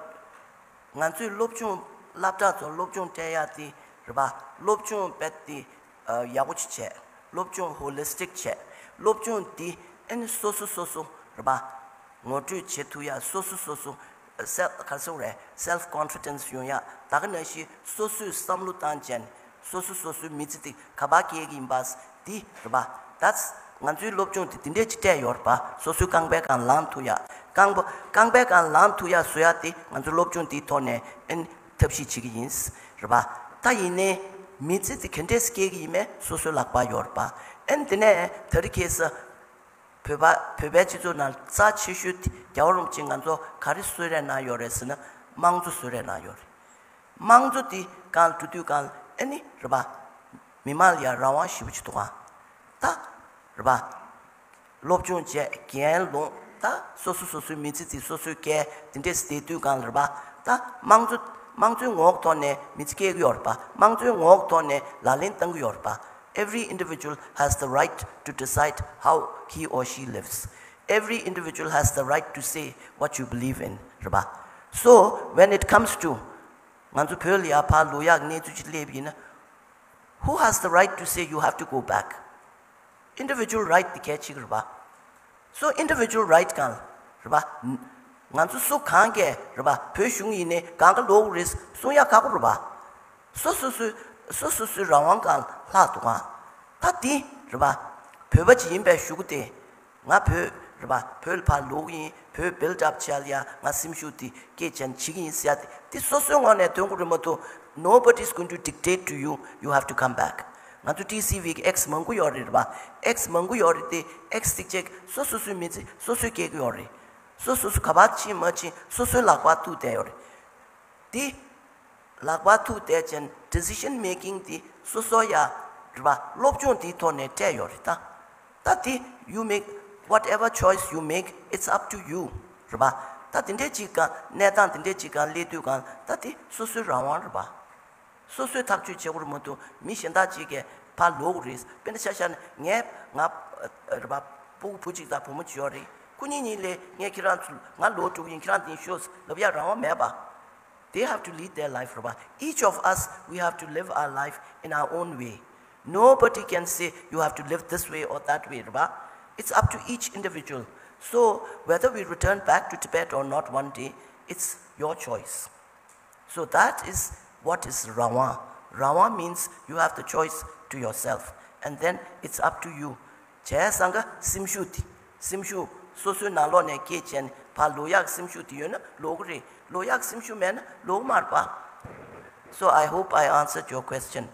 ང་ཚོའི་སློབ་སྦྱོང་སློབ་གྲྭ་ཚོ་སློབ་སྦྱོང་སྤྲད་ཡ་དེ་རེད་པ། སློབ་སྦྱོང་རྦད་དེ་ཨ་ཡག་པོ་ཅིག་བྱས། སློབ་སྦྱོང་ཧོ་ལི་སི་ཊིག་བྱས། སློབ་སྦྱོང་འདི་ཨ་ནི་སོ་སོ་སོ་སོ་རེད་པ། ངོ་སྤྲོད་བྱེད་ཐུབ་ཡ། སོ་སོ་སོ་སོ་སེལ་ག་རེ་ཟེར་དགོས་རེད། སེལ་ཕི་ཀོན་ཕི་ཌེན་སི་ཡོང་ཡ། ད་ག་ནང་བཞིན་སོ་སོས་བསམ་བློ་བཏང་བྱས་ནས་སོ་སོ་སོ་སོའི་མི་ཚེ་འདི་ག་པར་སྐྱེལ་གྱི་ཡིན་པ་འདི་རེད་པ། ད་ང་ཚོའི་སློབ་སྦྱོང་འདི་འདི་འདྲས་ཅིག་སྤྲད་ཡོད་རེད་པ། སོ་སོའི་རྐང་པའི་སྒང་ལངས་ཐུབ་ཡ། རྐང་པ་རྐང་པའི་སྒང་ལངས་ཐུབ་ཡ་བཟོ་ཡ་དེ་ང་ཚོ་སློབ་སྦྱོང་འདིའི་ཐོག་ནས་ཨ་ནི་ཐབས་ཤེས་བྱེད་ཀྱི་ཡིན། རེད་པ། ད་ཡིན་ནའི་མི་ཚེ་འདི་ག་འདྲས་སྐྱེལ་གྱི་ཡིན་མིན་སོ་སོའི་ལག་པར་ཡོད་རེད་པ། ཨ་ནི་དེ་ནས་དེ་རིང་ཁ་སང་བོད་པ་བོད་པའི་སྤྱི་ཚོགས་ནང་རྩ་ཆེ་ཤོས་དེ་རྒྱལ་བ་རིན་པོ་ཆེས་ང་ཚོ་ག་རེ་གསོལ་རས་གནང་ཡོད་རེད་ཟེར་ན། དམངས་གཙོ་གསོལ་རས་གནང་ཡོད་རེད། དམངས་གཙོ་དེ་སྒང་ལ་འགྲོ་དུས་སྒང་ལ་ཨ་ནི་རེད་པ། མི་མང་ལ་ཡང་རང་དབང་ཞེ་པོ་ཅིག་འདུག་ག་ད་རེད་པ། སློབ་སྦྱོང་བྱས། འགན་ལོངས། ད་སོ་སོ་སོ་སོའི་མི་ཚེ་དེ་སོ་སོས་སྐྱེལ། དེ་འདྲས་བསྡད་དུས་སྒང་ལ་རེད་པ། ད་དམངས་གཙོ་དམངས་གཙོའི་ངོ་བོ་ཐོག་ནས་མི་ཚེ་སྐྱེལ་གྱི་ཡོད་རེད་པ། དམངས་གཙོའི་ངོ་བོ་ཐོག་ནས་ལག་ལེན་བསྟར་གྱི་ཡོད་རེད་པ། Every individual has the right to decide how he or she lives. Every individual has the right to say what you believe in. རེད་པ། So when it comes to ང་ཚོ་བོད་ལ་ཡ་ཕར་ལོག་ཡག་གནས་ཚུལ་ཅིག་སླེབས་ཡིན་ན། Who has the right to say you have to go back? Individual right དེ་གལ་ཆེ་གི་རེད་པ། So individual right སྒང་རེད་པ། ང་ཚོ་སུ་གང་གིས་རེད་པ། བོད་གཞུང་ཡིན་ནའི་སྒང་ག་ལོག་རེད་གསུང་ཡ་ཁག་པོ་རེད་པ། སོ་སོ་སོའི་སོ་སོ་སོའི་རང་དབང་སྒང་ལྷག་འདུག་ག་ད་འདི་རེད་པ། བོད་པ་ཅིག་ཡིན་པའི་གཞུག་གུ་དེ། ང་བོད་རེད་པ། བོད་ལ་ཕར་ལོག་གི་ཡིན། བོད་བིལ་ཌི་ཨབ་བྱེད་ཡ་ལ་ཡ་ང་སེམས་ཤུགས་དེ་སྐྱེད་ཅན་བྱེད་ཀྱི་ཡིན་ཟེར་ཡ་དེ། དེ་སོ་སོའི་ངོས་ནས་འདོན་དགོས་རེད་མ་གཏོགས། Nobody is going to dictate to you, you have to come back. ང་ཚོ་ཊི་སི་ཝི་གི་ཨེགས་མང་པོ་ཡོད་རེད་པ། ཨེགས་མང་པོ་ཡོད་རེད་དེ། ཨེགས་ཚིག་ཅིག་སོ་སོ་སོའི་མི་ཚེ་སོ་སོས་སྐྱེལ་གྱི་ཡོད་རེད། སོ་སོ་སོ་ག་པར་ཕྱིན་མ་ཕྱིན་སོ་སོའི་ལག་པར་ཐུག་བསྡད་ཡོད་རེད། དེ་ལག་པར་ཐུག་བསྡད་ཅན་ཌི་སི་ཤན་མེ་ཀིང་དེ་སོ་སོ་ཡ་རེད་པ། སློབ་སྦྱོང་དེའི་ཐོག་ནས་སྤྲད་ཡོད་རེད་ད། ད་དེ་you make whatever choice you make, it's up to you རེད་པ། ད་དེ་འདྲའི་ཅིག་ག་གནས་སྟངས་དེ་འདྲའི་ཅིག་ག་སླེབས་དུས་གང་ད་དེ་སོ་སོའི་རང་དབང་རེད་པ། སོ་སོས་ཐག་གཅོད་བྱེད་དགོས་རེད་མ་གཏོགས་མི་གཞན་དག་ཅིག་གིས་ཕར་ལོག་རེད། དཔེར་ན་ཆ་བཞག་ན་ངས་ང་རེད་པ། སྤུ་གུ་བུ་གཅིག་དང་བུ་མོ་གཅིག་ཡོད་རེད། ཁོ་གཉིས་གཉིས་ལས་ངས་ཁྱེད་རང་ཚོ་ང་ལོག་འགྲོ་གི་ཡིན། ཁྱེད་རང་དེ་ཤོག་ལབ་ཡ་རང་དབང་མེད་པ། They have to lead their life རེད་པ། Each of us, we have to live our life in our own way. Nobody can say you have to live this way or that way རེད་པ། It's up to each individual. So whether we return back to Tibet or not one day, it's your choice. So that is what is རང་དབང. རང་དབང་means you have the choice to yourself, and then it's up to you. བྱས་ཙང་ཀ་སེམས་ཤུགས་དེ། སེམས་ཤུགས་སོ་སོའི་ནང་ལོགས་ནས་སྐྱེས་བྱས་ནས་ཕར་ལོག་ཡག་སེམས་ཤུགས་དེ་ཡོད་ན་ལོག་གི་རེད། ལོག་ཡག་སེམས་ཤུགས་མེད་ན་ལོག་མ་རེད་པ། So I hope I answered your question.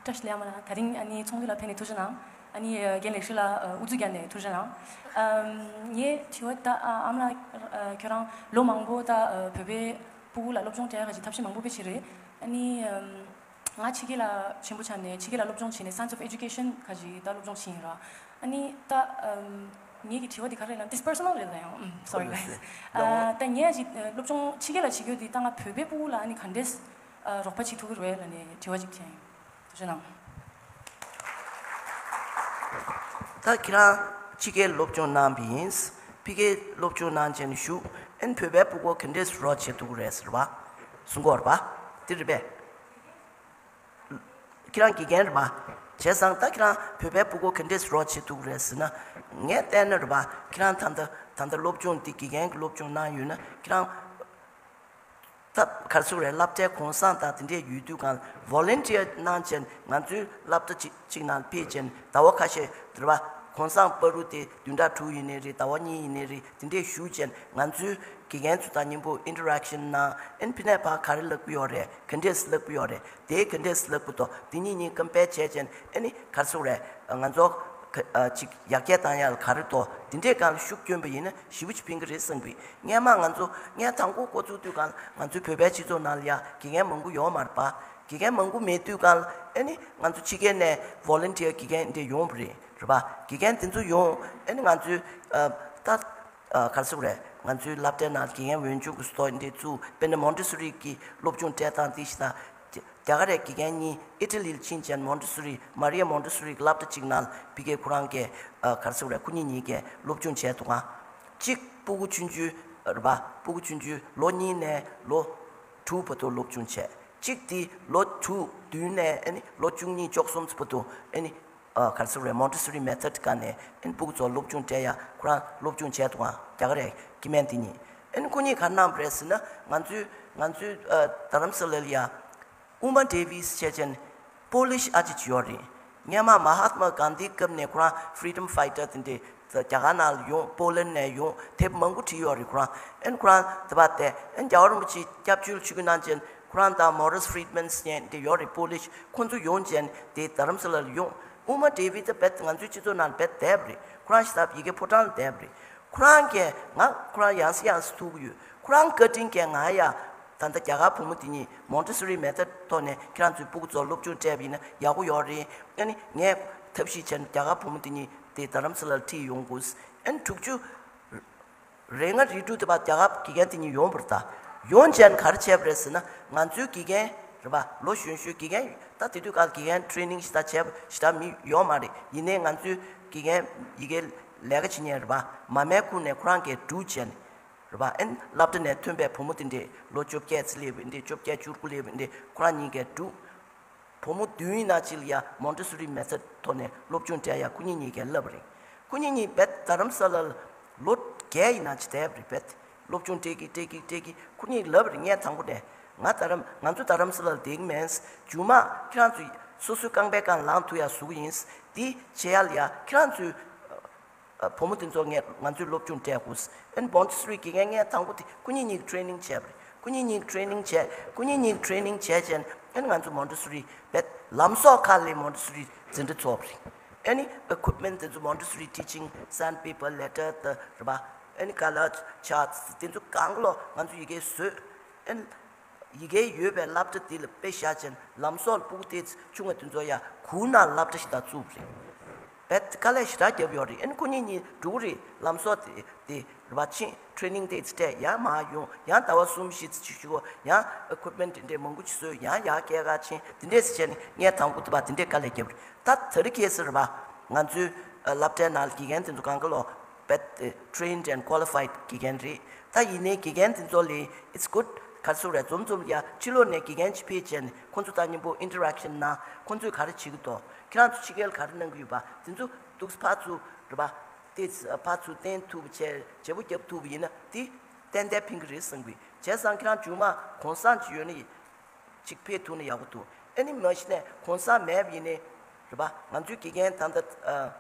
བཀྲ་ཤིས་བདེ་ལེགས་མ་ལགས། དེ་རིང་ཨ་ནི་ཚོགས་འདུ་ལ་ཕེབས་ནས་ཐུགས་རྗེ་གནང་། ཨ་ནི་རྒན་ལེགས་བཤད་ལགས་དབུ་འཛུགས་བརྒྱབ་ནས་ཐུགས་རྗེ་གནང་། ཨམ་ངའི་དྲི་བ་ད་ཨ་ཨ་མ་ལགས། ཨ་ཁྱོད་རང་ལོ་མང་པོ་ད་ཨ་བོད་པའི་སྤུ་གུ་ལ་སློབ་སྦྱོང་སྤྲད་ཡག་གི་ཐབས་ཤེས་མང་པོ་དཔེ་བྱས་རེད། ཨ་ནི་ཨམ་ང་ཕྱི་རྒྱལ་ལ་ཆེན་པོ་ཆགས་ནས་ཕྱི་རྒྱལ་ལ་སློབ་སྦྱོང་བྱས་ནས་Sons of Education ག་ཅིག་ད་སློབ་སྦྱོང་བྱས་ཡིན་ར། ཨ་ནི་ད་ཨམ་ངེད་ཀྱི་དྲི་བ་འདི་ག་རེ་ལབ་ན། འདི་པར་སོ་ནལ་རེད་ད་ཡང་། ཨམ་སོ་རི། ཨ་ད་ངས་ཅིག་སློབ་སྦྱོང་ཕྱི་རྒྱལ་ལ་བྱེད་རྒྱུ་འདི་ད་ང་བོད་པའི་སྤུ་གུ་ལ་ཨ་ནི་ག་འདྲས་རོགས་པ་བྱེད་ཐུབ་ཀྱི་རེད་ལབ་ནས་དྲི་བ་ཅིག་བྱས་ཡིན། ཐུགས་རྗེ་གནང་། ད་ཁྱེད་རང་ཕྱི་རྒྱལ་སློབ་སྦྱོང་གནང་བ་ཡིན། ཕ་གིར་སློབ་སྦྱོང་གནང་བྱས་ནས་བཞུགས། ཨ་ནི་བོད་པའི་སྤུ་གུ་ག་འདྲས་རོགས་བྱེད་ཐུབ་ཀྱི་རེད་ཟེར་བ། གསུང་གི་ཡོད་རེད་པ། འདི་རེད་པས། ཁྱེད་རང་དགེ་རྒན་རེད་པ། བྱས་ཙང་ད་ཁྱེད་རང་བོད་པའི་སྤུ་གུ་ག་འདྲས་རོགས་བྱེད་ཐུབ་ཀྱི་རེད་ཟེར་ན། ངས་བལྟས་ན་རེད་པ། ཁྱེད་རང་ད་ལྟ་ད་ལྟ་སློབ་སྦྱོང་འདི་དགེ་རྒན་གྱི་སློབ་སྦྱོང་གནང་ཡོད་ན་ཁྱེད་རང་། ད་ག་རེ་ཟེར་དགོས་རེད། སློབ་གྲྭའི་གུང་སེང་དང་དེ་འདྲས་ཡོད་དུས་སྒང་ལ་ཝོ་ལན་ཊི་ཡར་གནང་བྱས་ང་ཚོའི་སློབ་གྲྭ་གཅིག་གཅིག་ནང་ཕེབས་བྱས་ཟླ་བ་ཁ་ཤས་རེད་པ། གུང་སེང་བར་དུ་དེ་བདུན་ཕྲག་དྲུག་ཡིན་ནའི་རེད། ཟླ་བ་གཉིས་ཡིན་ནའི་རེད། དེ་འདྲས་བཞུགས་བྱས་ང་ཚོའི་དགེ་རྒན་ཚོ་དང་མཉམ་པོ་ཨིན་ཊར་ཨེག་ཤན་གནང་། ཨ་ནི་ཕི་ནས་ཕར་ག་རེ་ལབ་ཀྱི་ཡོད་རེད། ག་འདྲས་ལབ་ཀྱི་ཡོད་རེད། དེ་ག་འདྲས་ལབ་དགོས་དོ། དེ་གཉིས་གཉིས་ཀམ་པེར་བྱས་བྱས་ཨ་ནི་ག་རེ་ཟེར་དགོས་རེད། ང་ཚོ་ག་ཨ་ཅིག་ཡར་རྒྱས་བཏང་ཡ་ལ་ག་རེ་འདུག་དེ་འདྲའི་སྒང་ལ་ཤུགས་བསྐྱོན་པ་ཡིན་ན་ཞེ་པོ་ཅིག་ཕན་གྱི་རེད་བསམ་གི། སྔན་མ་ང་ཚོ་ངས་དང་པོ་འགོ་བཙུགས་དུས་སྒང་ལ་ང་ཚོའི་བོད་པའི་སྤྱི་ཚོགས་ནང་ལ་ཡ་དགེ་རྒན་མང་པོ་ཡོད་མ་རེད་པ། དགེ་རྒན་མང་པོ་མེད་དུས་སྒང་ལ་ཨ་ནི་ང་ཚོ་ཕྱི་རྒྱལ་ནས་ཝོ་ལན་ཊི་ཡར་དགེ་རྒན་འདྲ་ཡོང་བ་རེད། རེད་པ། དགེ་རྒན་དེ་ཚོ་ཡོང་ཨ་ནི་ང་ཚོའི་ཨ་ད། ཨ་ག་རེ་ཟེར་དགོས་རེད། ང་ཚོའི་སློབ་གྲྭའི་ནང་དགེ་རྒན་འོས་སྦྱོང་གི་སོ་འདི་བཙུགས། དཔེར་ན་མོན་ཊི་སོ་རི་གི་སློབ་སྦྱོང་སྤྲད་སྟངས་དེ་ཞིག་དང་། རྒྱ་གར་རའི་དགེ་རྒན་གཉིས་ཨི་ཊ་ལི་ལ་ཕྱིན་བྱས་མོན་ཊི་སོ་རི། མ་རི་ཡ་མོན་ཊི་སོ་རི་གི་སློབ་གྲྭ་གཅིག་ནང་ཕ་གིར་ཁོ་རང་གིས་ཨ་ག་རེ་ཟེར་དགོས་རེད། ཁོ་གཉིས་གཉིས་ཀས་སློབ་སྦྱོང་བྱས་འདུག་ག་གཅིག་སྤུ་གུ་ཆུང་ཆུང་རེད་པ། སྤུ་གུ་ཆུང་ཆུང་ལོ་གཉིས་ནས་ལོ་ དྲུག་བར་དུ་སློབ་སྦྱོང་བྱས། གཅིག་དེ་ལོ་དྲུག་བདུན་ནས་ཨ་ནི་ལོ་བཅུ་གཉིས་བཅུ་གསུམ་བར་དུ་ཨ་ནི་ཨ་ག་རེ་ཟེར་རེད། Montessori method སྒང་ནས་ཨ་ནི་སྤུ་གུ་ཚོ་སློབ་སྦྱོང་སྤྲད་ཡ་ཁོ་རང་སློབ་སྦྱོང་བྱས་འདུག་ག་རྒྱ་གར་རེད། སྐྱེ་དམན་དེ་གཉིས། ཨ་ནི་ཁོ་གཉིས་ག་རེ་གནང་བ་རེད་ཟེར་ན། ང་ཚོའི་ང་ཚོའི་ཨ་རྡ་རམ་ས་ལ་ལ་ཡ་ཨུ་མ་ཌེ་ཝིས་བྱས་ཅན་པོ་ལིཤ་ཨ་ཅེ་ཅིག་ཡོད་རེད། སྔོན་མ་མ་ཧཱ་ཏ་མ་གྷན་དྷིའི་སྐབས་ནས་ཁོ་རང་ཕི་རི་ཌམ་ཕའི་ཊར་དེ་འདྲས་རྒྱ་གར་ནང་ལ་ཡོང་། པོ་ལན་ནས་ཡོང་། དེབ་མང་པོ་བྲིས་ཡོད་རེད་ཁོ་རང་། ཨ་ནི་ཁོ་རང་དེ་བ་དེ་ཨ་ནི་རྒྱལ་བ་རིན་པོ་ཆེའི་སྐྱབས་བཅོལ་ཆིབས་བསྒྱུར་གནང་ཅན་ཁོ་རང་དང་Morris Friedman ཟེར་མཁན་དེ་ཡོད་རེད། པོ་ལིཤ། ཁོ་ཚོ་ཡོང་ཅན་དེ་རྡ་རམ་ས་ལ་ལ་ཡོང་། ཨུ་མ་ཌེ་ཝི་དེ་རྦད་ང་ཚོའི་སྤྱི་ཚོགས་ནང་ལ་རྦད་བསྡད་པ་རེད། ཁོ་རང་ཤི་ད་ཡི་གེ་ཕོ་བྲང་ལ་བསྡད་པ་རེད། ཁོ་རང་གིས་ང་ཁོ་རང་ཡང་སེ་ཡང་སེ་ཐུག་གི་ཡོད། ཁོ་རང་བཀའ་དྲིན་གྱིས་ང་ཡ་ད་ལྟ་རྒྱ་གར་བུ་མོ་དེ་གཉིས་Montessori method ཐོག་ནས་ཁྱེད་རང་ཚོའི་སྤུ་གུ་ཚོ་སློབ་སྦྱོང་སྤྲད་པ་ཡིན་ན་ཡག་པོ་ཡོད་རེད། ཨ་ནི་ངས་ཐབས་ཤེས་བྱས་ནས་རྒྱ་གར་བུ་མོ་དེ་གཉིས་དེ་རྡ་རམ་ས་ལར་ཁྲིད་ཡོང་དགོས། ཨ་ནི་དྲུག་ཅུ་རེ་ལྔ་རེ་དྲུག་དེ་བར་རྒྱ་གར་དགེ་རྒན་དེ་གཉིས་ཡོང་བ་རེད། ད་ཡོང་བྱས་ནས་ག་རེ་བྱས་པ་རེད་ཟེར་ན། ང་ཚོའི་དགེ་རྒན་རེད་པ། ལོ་གཞོན་གཞོན་དགེ་རྒན་ད་དེ་དུས་སྐབས་དགེ་རྒན་ཊི་རེ་ནིང་ཞེ་དྲག་བྱས་པ་ཞེ་དྲག་མི་ཡོད་མ་རེད། ཡིན་ནའི་ང་ཚོའི་དགེ་རྒན་ཡི་གེ་ལས་ཀ་བྱེད་མཁན་རེད་པ། མ་མའི་ཁུག་ནས་ཁོ་རང་གིས་སྒྲུག་བྱས་ནས་རེད་པ། ཨན་སློབ་གྲྭ་ནས་ཐོན་པའི་བུ་མོ་དེ་འདྲས་ལོ་བཅོ་བརྒྱད་ཙམ་སླེབས་པ་འདྲས། བཅོ་བརྒྱད་བཅུ་དགུ་སླེབས་པ་འདྲས། ཁོ་རང་གཉིས་ཀས་སྒྲུག་བུ་མོ་བདུན་ཡིན་ན་གཅིག་ལ་ཡ་Montessori method ཐོག་ནས་སློབ་སྦྱོང་སྤྲད་ཡ་ཁོ་གཉིས་གཉིས་ཀས་བསླབས་པ་རེད། ཁོ་གཉིས་གཉིས་རྦད་རྡ་རམ་ས་ལར་ལོ་བརྒྱད་ཡིན་ན་ཅིག་བསྡད་པ་རེད། རྦད་སློབ་སྦྱོང་སྤྲད་ཀྱི་སྤྲད་ཀྱི་སྤྲད་ཀྱི་ཁོ་གཉིས་ལབ་པ་རེད། ངས་དང་པོ་ནས་ང་རྡ་རམ་ང་ཚོ་རྡ་རམ་ས་ལར་བསྡད་ཀྱི་མིན། མཇུག་མ་ཁྱེད་རང་ཚོ་སོ་སོའི་རྐང་པའི་སྒང་ལངས་ཐུབ་ཡ་བཟོ་གི་ཡིན། འདི་བྱེད་ཡ་ལ་ཡ་ཁྱེད་རང་ཚོའི་ཨ་བུ་མོ་དེ་ཚོ་ངས་ང་ཚོས་སློབ་སྦྱོང་སྤྲད་དགོས། ཨན་Montessori དགེ་རྒན་ངས་དང་པོ་དེ་ཁོ་གཉིས་གཉིས་ཀྱི་ཊི་རེ་ནིང་བྱས་པ་རེད། ཁོ་གཉིས་གཉིས་ཀྱི་ཊི་རེ་ནིང་བྱས། ཁོ་གཉིས་གཉིས་ཀྱི་ཊི་རེ་ནིང་བྱས་བྱས་ཨན་ང་ཚོ་Montessori རྦད་ལམ་སྲོལ་ཁག་ལ་Montessori འཛིན་གྲྭ་ཚོགས་པ་རེད། ཨ་ནི་equipment དེ་ཚོ་Montessori teaching sandpaper, letter དང་རེད་པ། ཨ་ནི་color charts དེ་ཚོ་གང་ལོ་ང་ཚོ་ཡི་གེ་བཟོས། ཨ་ནི་ཡི་གེ་ཡོད་པའི་སློབ་གྲྭ་དེ་ལ་དཔེ་བཞག་ཅན་ལམ་སྲོལ་སྤུ་གུ་དེ་ཆུང་བ་དེ་ཚོ་ཡ་གུར་ནང་སློབ་གྲྭ་ཞིག་ད་བཙུགས་པ་རེད། རྦད་དཀའ་ལས་ཞེ་དྲག་བརྒྱབ་ཡོད་རེད། ཨ་ནི་ཁོ་གཉིས་གཉིས་འགྲོ་གི་རེད། ལམ་སྲོལ་དེ་དེ་རེད་པ། ཕྱིན་ཊི་རེ་ནིང་དེ་ཚོ་སྤྲད། ཡང་མར་ཡོང་། ཡང་ཟླ་བ་གསུམ་བཞི་ཙམ་ཅིག་བཞུགས། ཡང་equipment དེ་འདྲས་མང་པོ་ཅིག་བཟོས། ཡང་ཡར་སྐྱེལ་ག་ཕྱིན། དེ་འདྲས་ཟེར་བྱས་ནས་ངས་དང་པོ་དེ་བ་དེ་འདྲས་དཀའ་ལས་བརྒྱབ་རེད། ད་དེ་རིང་ཁ་སང་རེད་པ། ང་ཚོའི་ཨ་སློབ་གྲྭའི་ནང་ལ་དགེ་རྒན་དེ་ཚོ་གང་ག་ལོ་རྦད་trained and qualified དགེ་རྒན་རེད། ད་ཡིན་ནའི་དགེ་རྒན་དེ་ཚོ་ལས་it's good ག་རེ་ཟེར་རེད། འཛོམས་འཛོམས་ལ་ཡ་ཕྱི་ལོགས་ནས་དགེ་རྒན་ཅིག་ཕེབས་བྱས་ནས་ཁོང་ཚོ་དང་མཉམ་པོ་interaction གནང་། ཁོང་ཚོས་ག་རེ་བྱེད་ཀྱི་འདུག་ཁྱེད་རང་ཚོ་ཕྱི་རྒྱལ་ག་རེ་གནང་གི་ཡོད་པ་དེ་ཚོ་འདུག་ཕར་ཚུར་རེད་པ། དེ་ཕར་ཚུར་བསྟན་ཐུབ་པ་བྱས། བྱེད་པོ་རྒྱབ་ཐུབ་པ་ཡིན་ན་དེ་ཏན་ཏན་ཕན་གྱི་རེད་བསམ་གི། བྱས་ཙང་ཁྱེད་རང་མཇུག་མ་གུང་སེང་ཅིག་ཡོད་ན་ཅིག་ཕེབས་ཐུབ་ན་ཡག་པོ་འདུག་ཨ་ནི་མ་གཞི་ནས་གུང་སེང་མེད་པ་ཡིན་ནའི་རེད་པ། ང་ཚོའི་དགེ་རྒན་ད་ལྟ་ཨ་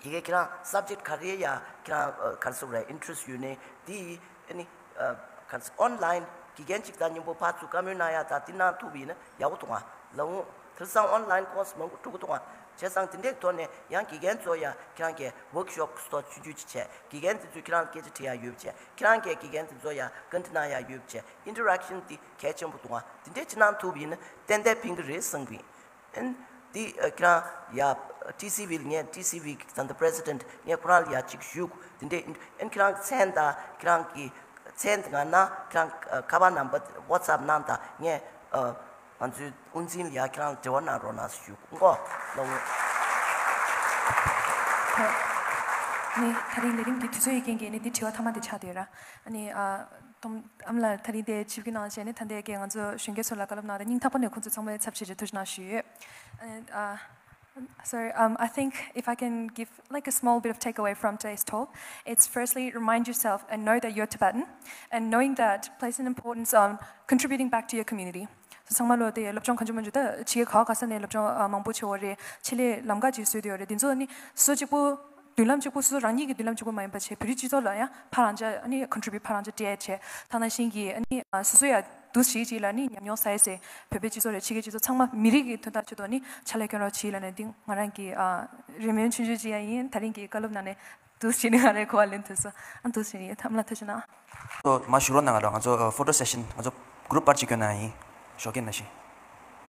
ཡི་གེ་ཁྱེད་རང་subject ག་རེ་ཡ་ཁྱེད་རང་ཨ་ག་རེ་ཟེར་རེད། interest ཡོད་ནའི་དེ་ཨ་ནི་ཨ་ག་རེ་ཟེར་online དགེ་རྒན་ཅིག་དང་མཉམ་པོ་ཕར་ཚུར་བཀའ་མོལ་གནང་ཡ་ད་དེ་གནང་ཐུབ་པ་ཡིན་ན་ཡག་པོ་འདུག་ཨ། ལ་འོང་། དེང་སང་online course མང་པོ་འགྲོ་གི་འདུག་ཨ། བྱས་ཙང་དེ་འདྲའི་ཐོག་ནས་ཡང་དགེ་རྒན་ཚོ་ཡ་ཁྱེད་རང་གིས་workshop སོགས་ཆུང་ཆུང་ཅིག་བྱས། དགེ་རྒན་དེ་ཚོས་ཁྱེད་རང་ལ་སྐད་ཆ་དྲི་ཡ་ཡོད་པ་བྱས། ཁྱེད་རང་གིས་དགེ་རྒན་དེ་ཚོ་ཡ་བཀའ་འདྲི་གནང་ཡ་ཡོད་པ་བྱས། interaction དེ་གལ་ཆེན་པོ་འདུག་ཨ། དེ་འདྲས་ཅིག་གནང་ཐུབ་པ་ཡིན་ན་ཏན་ཏན་ཕན་གྱི་རེད་བསམ་གི་ཡིན། ཨན་དེ་ཨ་ཁྱེད་རང་ཡ་ཊི་སི་ཝི་ལ་ངས་ཊི་སི་ཝི་གི་ད་ལྟ་president ངས་ཁོ་རང་ལ་ཡ་ཅིག་ཞུ། དེ་འདྲས་ཨན་ཁྱེད་རང་མཚན་དང་ཁྱེད་རང་གི་མཚན་དེ་ང་ན་ཁྱེད་རང་ཁ་པར་number WhatsApp གནང་དང་། ངས་ཨ་ང་ཚོའི་དབུ་འཛིན་ལ་ཡ་ཁྱེད་རང་འབྲེལ་བ་གནང་རོགས་གནང་ཞུ་གོ་ལོ། ནི་ད་རིང་ལས་རིམ་གྱི་དུས་ཚོད་ཡི་རྐྱེན་གྱིས་ནི་འདི་དྲི་བ་མཐའ་མ་དེ་ཆགས་བསྡད་ཡོད་ར། ཨ་ནི་ཨ་དོམ་ཨ་མ་ལགས་ད་རིང་དེ་ཆིབས་བསྒྱུར་གནང་བྱས་ནི་ད་ལྟའི་གི་ང་ཚོ་གཞོན་སྐྱེས་ཚོ་ལ་བཀའ་སློབ་གནང་སྟེ་སྙིང་ཐག་པ་ནས་ཁོང་ཚོ་ཚང་མ་ལ་ཚབ་ཆེ་ཆེ་ཐུགས་རྗེ་གནང་ཞུ་ཡོད། ཨ་ནི་ཨ། Sorry, um, I think if I can give like a small bit of takeaway from today's talk, it's firstly remind yourself and know that you're Tibetan, and knowing that place an importance on contributing back to your community. So ཚང་མ་ལོ་དེ་སློབ་སྦྱོང་གང་བྱུང་མང་བྱུང་ད་ཕྱི་རྒྱལ་ག་ག་ས་ནས་སློབ་སྦྱོང་ཨ་མང་པོ་བྱེད་འོ་རེད། ཆེད་ལས་ལམ་ཁ་ཅིག་བཟོས་བསྡད་ཡོད་རེད། དེ་ཚོ་ནི་སོ་གཅིག་པུ་མདུན་ལམ་གཅིག་པུ་སོ་སོ་རང་ཉིད་ཀྱི་མདུན་ལམ་གཅིག་པུ་མ་ཡིན་པ་བྱས་བོད་རིགས་སྤྱི་ཚོགས་ལ་ཡང་ཕར་རང་ཅག་ཨ་ནི་contribute ཕར་རང་ཅག་སྤྲད་བྱས། ད་ནང་བཞིན་གྱི་ཨ་ནི་ཨ་སོ་སོ་ཡ་འདུ་ཤེས་ཅིག་ལ་ནི་ཉམས་མྱོང་ས་ཡ་སེ་བོད་པའི་སྤྱི་ཚོགས་རེད། ཕྱི་རྒྱལ་སྤྱི་ཚོགས་ཚང་མ་མི་རིགས་ཀྱི་དོན་དག་ཆེད་དུ་ནི་ཕྱག་ལས་སྐྱོན་རོགས་བྱེད་ལ་ནི་འདི་ང་རང་གི་ཨ་རེ་སྨོན་ཆུང་ཆུང་ཅིག་ཡང་ཡིན། ད་རིང་གི་བཀའ་སློབ་ནང་ནས་འདུ་ཤེས་ནི་ང་རའི་གོ་བ་ལེན་ཐུབ་སོང་། ཨ་འདུ་ཤེས་ནི་ཐམ་ལ་ཐུགས་རྗེ་གནང་། ཚོ་མ་ཞུ་རོགས་གནང་། ང་ཚོ་ཨ་photo session ང་ཚོ་group པར་ཅིག་སྐྱོན་གནང་ཡིན། ཞོགས་ཀས་ནང་བཞིན།